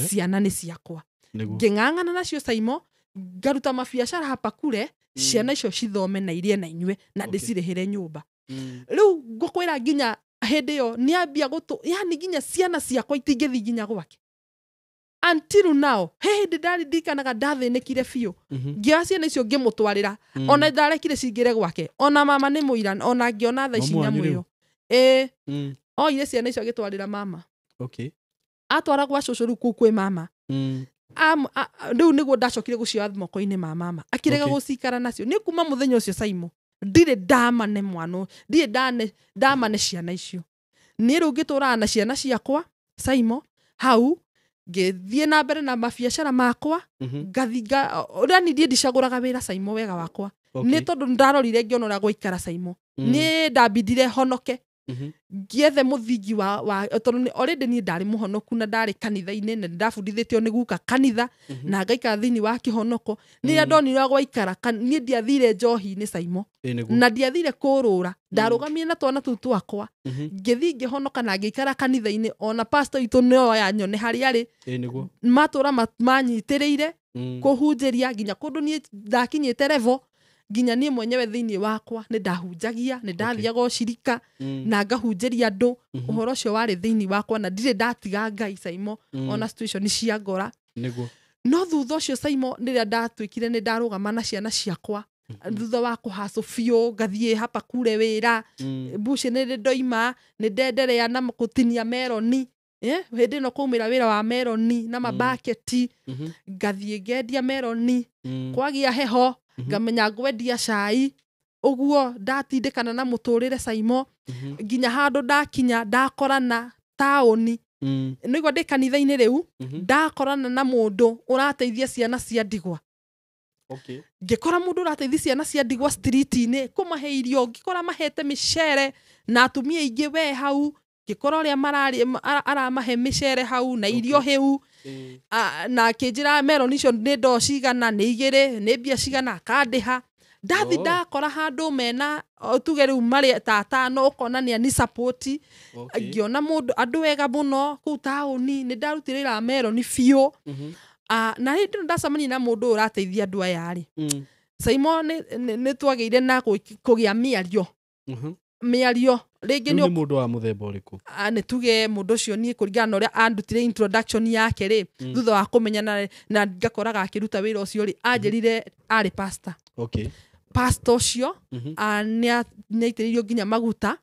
ciana nĩ ciakwa. Ngĩng'ang'ana nacio Saimo, ngaruta mabiacara hapa kure, ciana icio cithome na irie na inyue na ndĩcirĩhĩre nyũmba. Rĩu ngũkwĩra nginya hĩndĩ ĩyo nĩambia gũtũ, yani nginya ciana ciakwa itingĩthiĩ nginya gwake. Until now, he hĩndĩ ndaririkanaga ndathĩnĩkire biũ. Ngĩoya ciana icio ngĩmũtwarĩra, ona ndarekire cingĩre gwake, ona mama nĩ mũira, ona ngĩona thaa ici nyamũ ĩyo. Ĩĩ, oire ciana icio agĩtwarĩra mama. Atwara gwa cũcũ rĩu kũu kwĩ mama. Rĩu nĩguo ndacokire gũcioya moko-inĩ ma mama, akĩrega gũcikara nacio. Nĩ kuma mũthenya ũcio Saimo, ndirĩ ndamane mwana, ndirĩ ndamane ciana icio. Niĩ rĩu ngĩtũraga na ciana ciakwa Saimo hau, ngĩthiĩ na mbere na mabiacara makwa, ngathinga ũrĩa niĩ ndicagũraga wĩra Saimo wega wakwa. Nĩ tondũ ndarorire ngĩona ũrĩa gwaikara Saimo. Niĩ ndambindire honoke. Ngĩethe mũthingi wa tondũ already niĩ ndarĩ mũhonoku na ndarĩ kanitha-inĩ na ndabundithĩtio nĩ guka kanitha na ngaikara thĩinĩ wa kĩhonoko. Nĩrĩa ndonire ũrĩa gwaikara, niĩ ndiathire njohi-inĩ Saimo, na ndiathire kũrũra, ndarũgamire na twana tũu twakwa, ngĩthiĩ ngĩhonoka na ngĩikara kanitha-inĩ. Ona pastor witũ nĩo yanyone harĩa arĩ, matũra manyitĩrĩire kũhunjĩria nginya kũndũ niĩ ndakinyĩte level nginya niĩ mwenyewe thĩinĩ wakwa nĩ ndahunjagia, nĩ ndathiaga ũcirika na ngahunjĩria andũ. Ũhoro ũcio warĩ thĩinĩ wakwa na ndirĩ ndatiga Ngai Saimo, ona situation cia ngora. No thutha ũcio Saimo rĩrĩa ndatuĩkire nĩ ndarũgama na ciana ciakwa, thutha wa kũhacũ biũ ngathiĩ hapa kure wĩra, mbucĩ nĩ ndoima, nĩ ndenderea na gũtinia meroni. Hĩndĩ ĩno kwaumĩra wĩra wa meroni na mabaketi, ngathiĩ ngendia meroni, kwagĩa heho ngamenya ngwendia cai. Ũguo ndatindĩkana na mũtũrĩre Saimo nginya handũ ndakinya ndakorana taũni. Nĩguo ndĩ kanitha-inĩ rĩu, ndakorana na mũndũ ũrateithia ciana cia ndigwa. Ngĩkora mũndũ ũrateithia ciana cia ndigwa street-inĩ kũmahe irio, ngĩkora mahete mĩcere na atumia aingĩ we hau, ngĩkora ũrĩa aramahe mĩcere hau na irio hĩu. Na akĩnjĩra meroni icio nĩ ndoo cigana, nĩ igĩrĩ, nĩ mbia cigana, akandĩha. Ndathi ndakora handũ mena tuge rĩu marĩ ta atano, ũkona nĩ ani support. Ngĩona mũndũ andũ ega mũno kũu taũni, nĩ ndarutire wĩra wa meroni biũ. Na hĩndĩ ĩno ndacemania na mũndũ ũyũ ũrateithia andũ aya rĩ, Simon nĩ twagĩire na kũgĩa mĩario. Mĩario rĩngĩ nĩ mũndũ wa mũthemba ũrĩkũ? Nĩ tuge mũndũ ũcio niĩ kũringana na ũrĩa andutire introduction yake rĩ, thutha wa kũmenyana na ngakoraga akĩruta wĩra ũcio rĩ, anjĩrire arĩ pastor. Pastor ũcio nĩ aitĩrĩirio nginya maguta.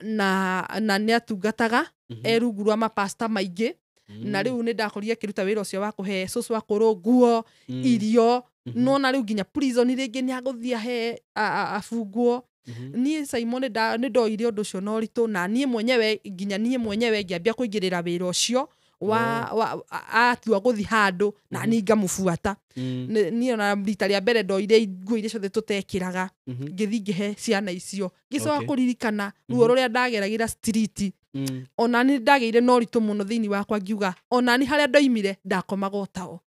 Na nĩ atungataga e rungu rwa mapasta maingĩ. Na rĩu nĩ ndakorire akĩruta wĩra ũcio wa kũhe cũcũ akũrũ nguo, irio, nona rĩu nginya prison rĩngĩ nĩ agũthiĩ ahe abungwo. Niĩ Simon nĩ ndoire ũndũ ũcio na ũritũ, na niĩ mwenyewe nginya niĩ mwenyewe ngĩambia kũingĩrĩra wĩra ũcio wa atua gũthiĩ handũ na niĩ ngamũbuata. Niĩ ona rita rĩa mbere ndoire nguo iria ciothe tũtekĩraga, ngĩthiĩ ngĩhe ciana icio, ngĩcoka kũririkana ruo rũrĩa ndageragĩra street. Ona nĩ ndagĩire na ũritũ mũno thĩinĩ wakwa, ngiuga ona nĩ harĩa ndoimire ndakomaga o tao.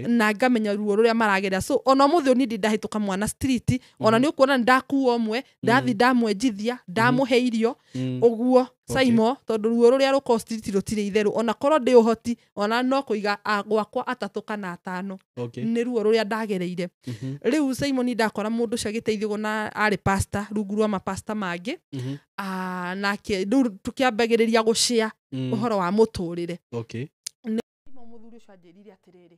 Na ngamenya ruo rũrĩa maragerera. So ona ũmũthĩ ũyũ niĩ ndĩ ndahĩtũka mwana street, ona nĩ ũkuona nĩ ndakua ũmwe, ndathi ndamwenjithia, ndamũhe irio, ũguo Simon, tondũ ruo rũrĩa rũkoragwo street rũtirĩ itherũ, ona korwo ndĩ ũhoti, ona no kũiga gwakwa atatũ kana atano. Nĩ ruo rũrĩa ndagereire. Rĩu Simon ndakora mũndũ ũcio agĩteithio na arĩ pastor, rungu rwa mapasta mangĩ. Nake rĩu tũkĩambagĩrĩria gũshare ũhoro wa mũtũrĩre. Mũthuri ũcio anjĩrire atĩrĩrĩ,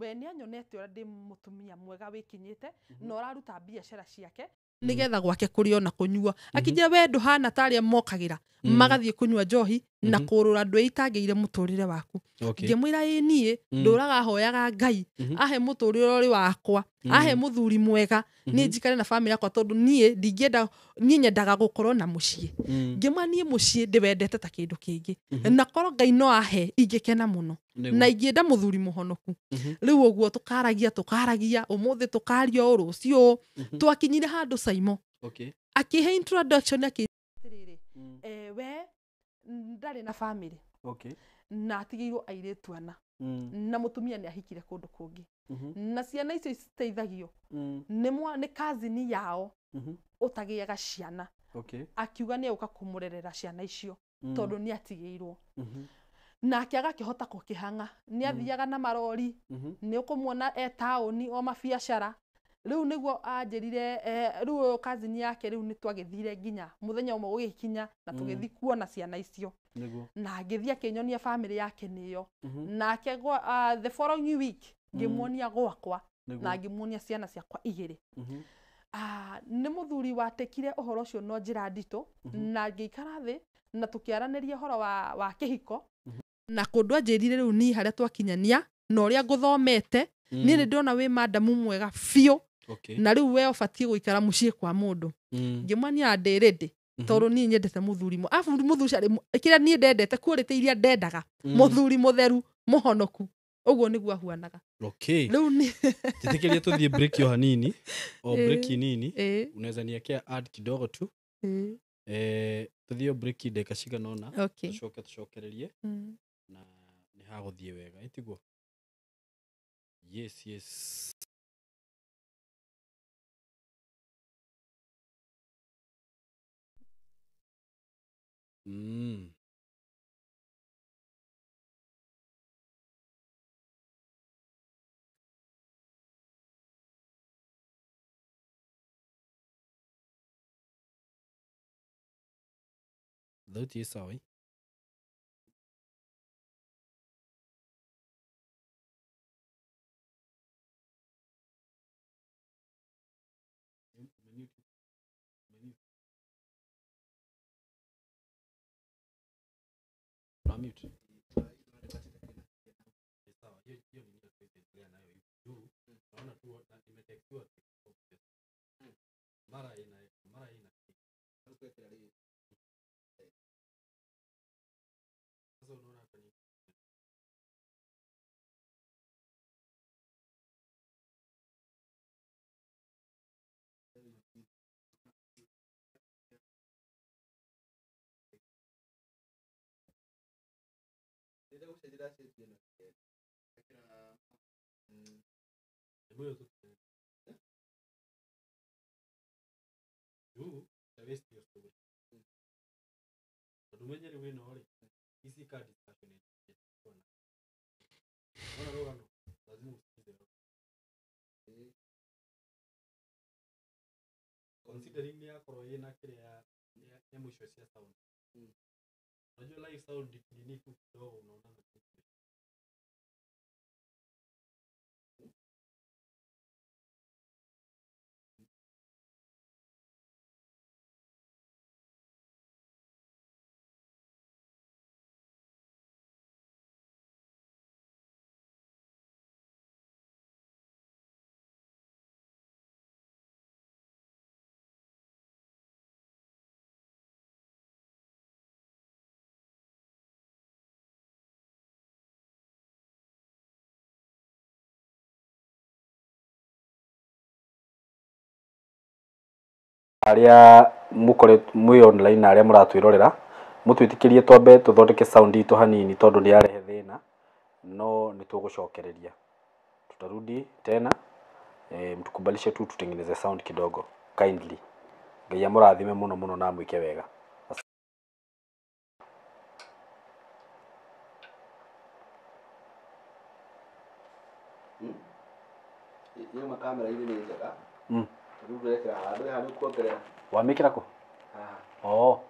we nĩ anyonete ũrĩa ndĩ mũtumia mwega wĩkinyĩte, na ũraruta biacara ciake nĩgetha gwake kũrĩo na kũnyua. Akĩnjĩra we ndũhana ta arĩa mokagĩra magathiĩ kũnyua njohi na kũrũra ndwĩitangĩire mũtũrĩre waku. Ngĩmwĩra ĩ niĩ ndũraga hoyaga Ngai ahe mũtũrĩre ũrĩ wakwa, ahe mũthuri mwega, niĩ njikare na bamĩrĩ yakwa, tondũ niĩ ndingĩenda, niĩ nyendaga gũkorwo na mũciĩ. Ngĩmwĩra niĩ mũciĩ ndĩwendete ta kĩndũ kĩngĩ, na korwo Ngai no ahe ingĩkena mũno, na ingĩenda mũthuri mũhonoku. Rĩu ũguo tũkaragia ũmũthĩ tũkaria ũũ, rũciũ ũũ. Twakinyire handũ Simon akĩhe introduction atĩrĩrĩ, we ndarĩ na bamĩrĩ, na atigĩirwo airĩtu ana, na mũtumia nĩ ahikire kũndũ kũngĩ, na ciana icio citeithagio nĩ cousin yao ũtagĩaga ciana. Akiuga nĩ egũka kũmũrerera ciana icio, tondũ nĩ atigĩirwo. Nake agakĩhota gũkĩhang'a, nĩ athiaga na marori, nĩ ũkũmuona e taũni o mabiacara. Rĩu nĩguo anjĩrire, rĩu ũyũ cousin yake rĩu nĩ twagĩthire nginya mũthenya ũmwe gũgĩkinya na tũgĩthiĩ kuona ciana icio. Na ngĩthiĩ akĩnyonia bamĩrĩ yake nĩyo. Nake the following week ngĩmuonia gwakwa, na ngĩmuonia ciana ciakwa igĩrĩ. Nĩ mũthuri watekire ũhoro ũcio na njĩra nditũ, na ngĩikara thĩ na tũkĩaranĩria ũhoro wa kĩhiko. Na kũndũ anjĩrire rĩu niĩ harĩa twakinyania na ũrĩa ngũthomete, niĩ nĩ ndĩrona wĩ madamu mwega biũ, na rĩu we ũbatiĩ gũikara mũciĩ kwa mũndũ. Ngĩmwania ndĩ ready, tondũ niĩ nyendete mũthuri arabu mũthuri ũcio kĩrĩa niĩ ndendete, quality iria ndendaga, mũthuri mũtheru mũhonoku, ũguo nĩguo ahuanaga. Rĩu nĩ Njĩtĩkĩrie tũthiĩ break o hanini, o break nini, unaweza niekea ad kidogo tu. Tũthiĩ o break ndagĩka cigana ũna, tũcoke tũcokererie, na nĩ hagũthiĩ wega, ĩtiguo? Yes, yes. Thauti ĩ sawa ĩ? Mute. Mara ina. Sasa unaona hapa ni Considering ni yakorwo ĩna kĩrĩa nyamũ icio cia sound. Unajua live sound ni kidogo unaona. Arĩa mũkore mwĩ online na arĩa mũratwĩrorera mũtwĩtĩkĩrie twambe tũthondeke sound itũ hanini tondũ nĩ yarehe thĩna, no nĩ tũgũcokereria, tutarudi tena. Mtukubalishe tu tutengeneze sound kidogo kindly. Ngai amũrathime mũno mũno na amwĩke wega. Yuma kamera-inĩ nĩ njega. Rĩu ndĩrekĩra handũ haha nĩ kuongerera. Wamĩkĩra kũ? Haha. Oh.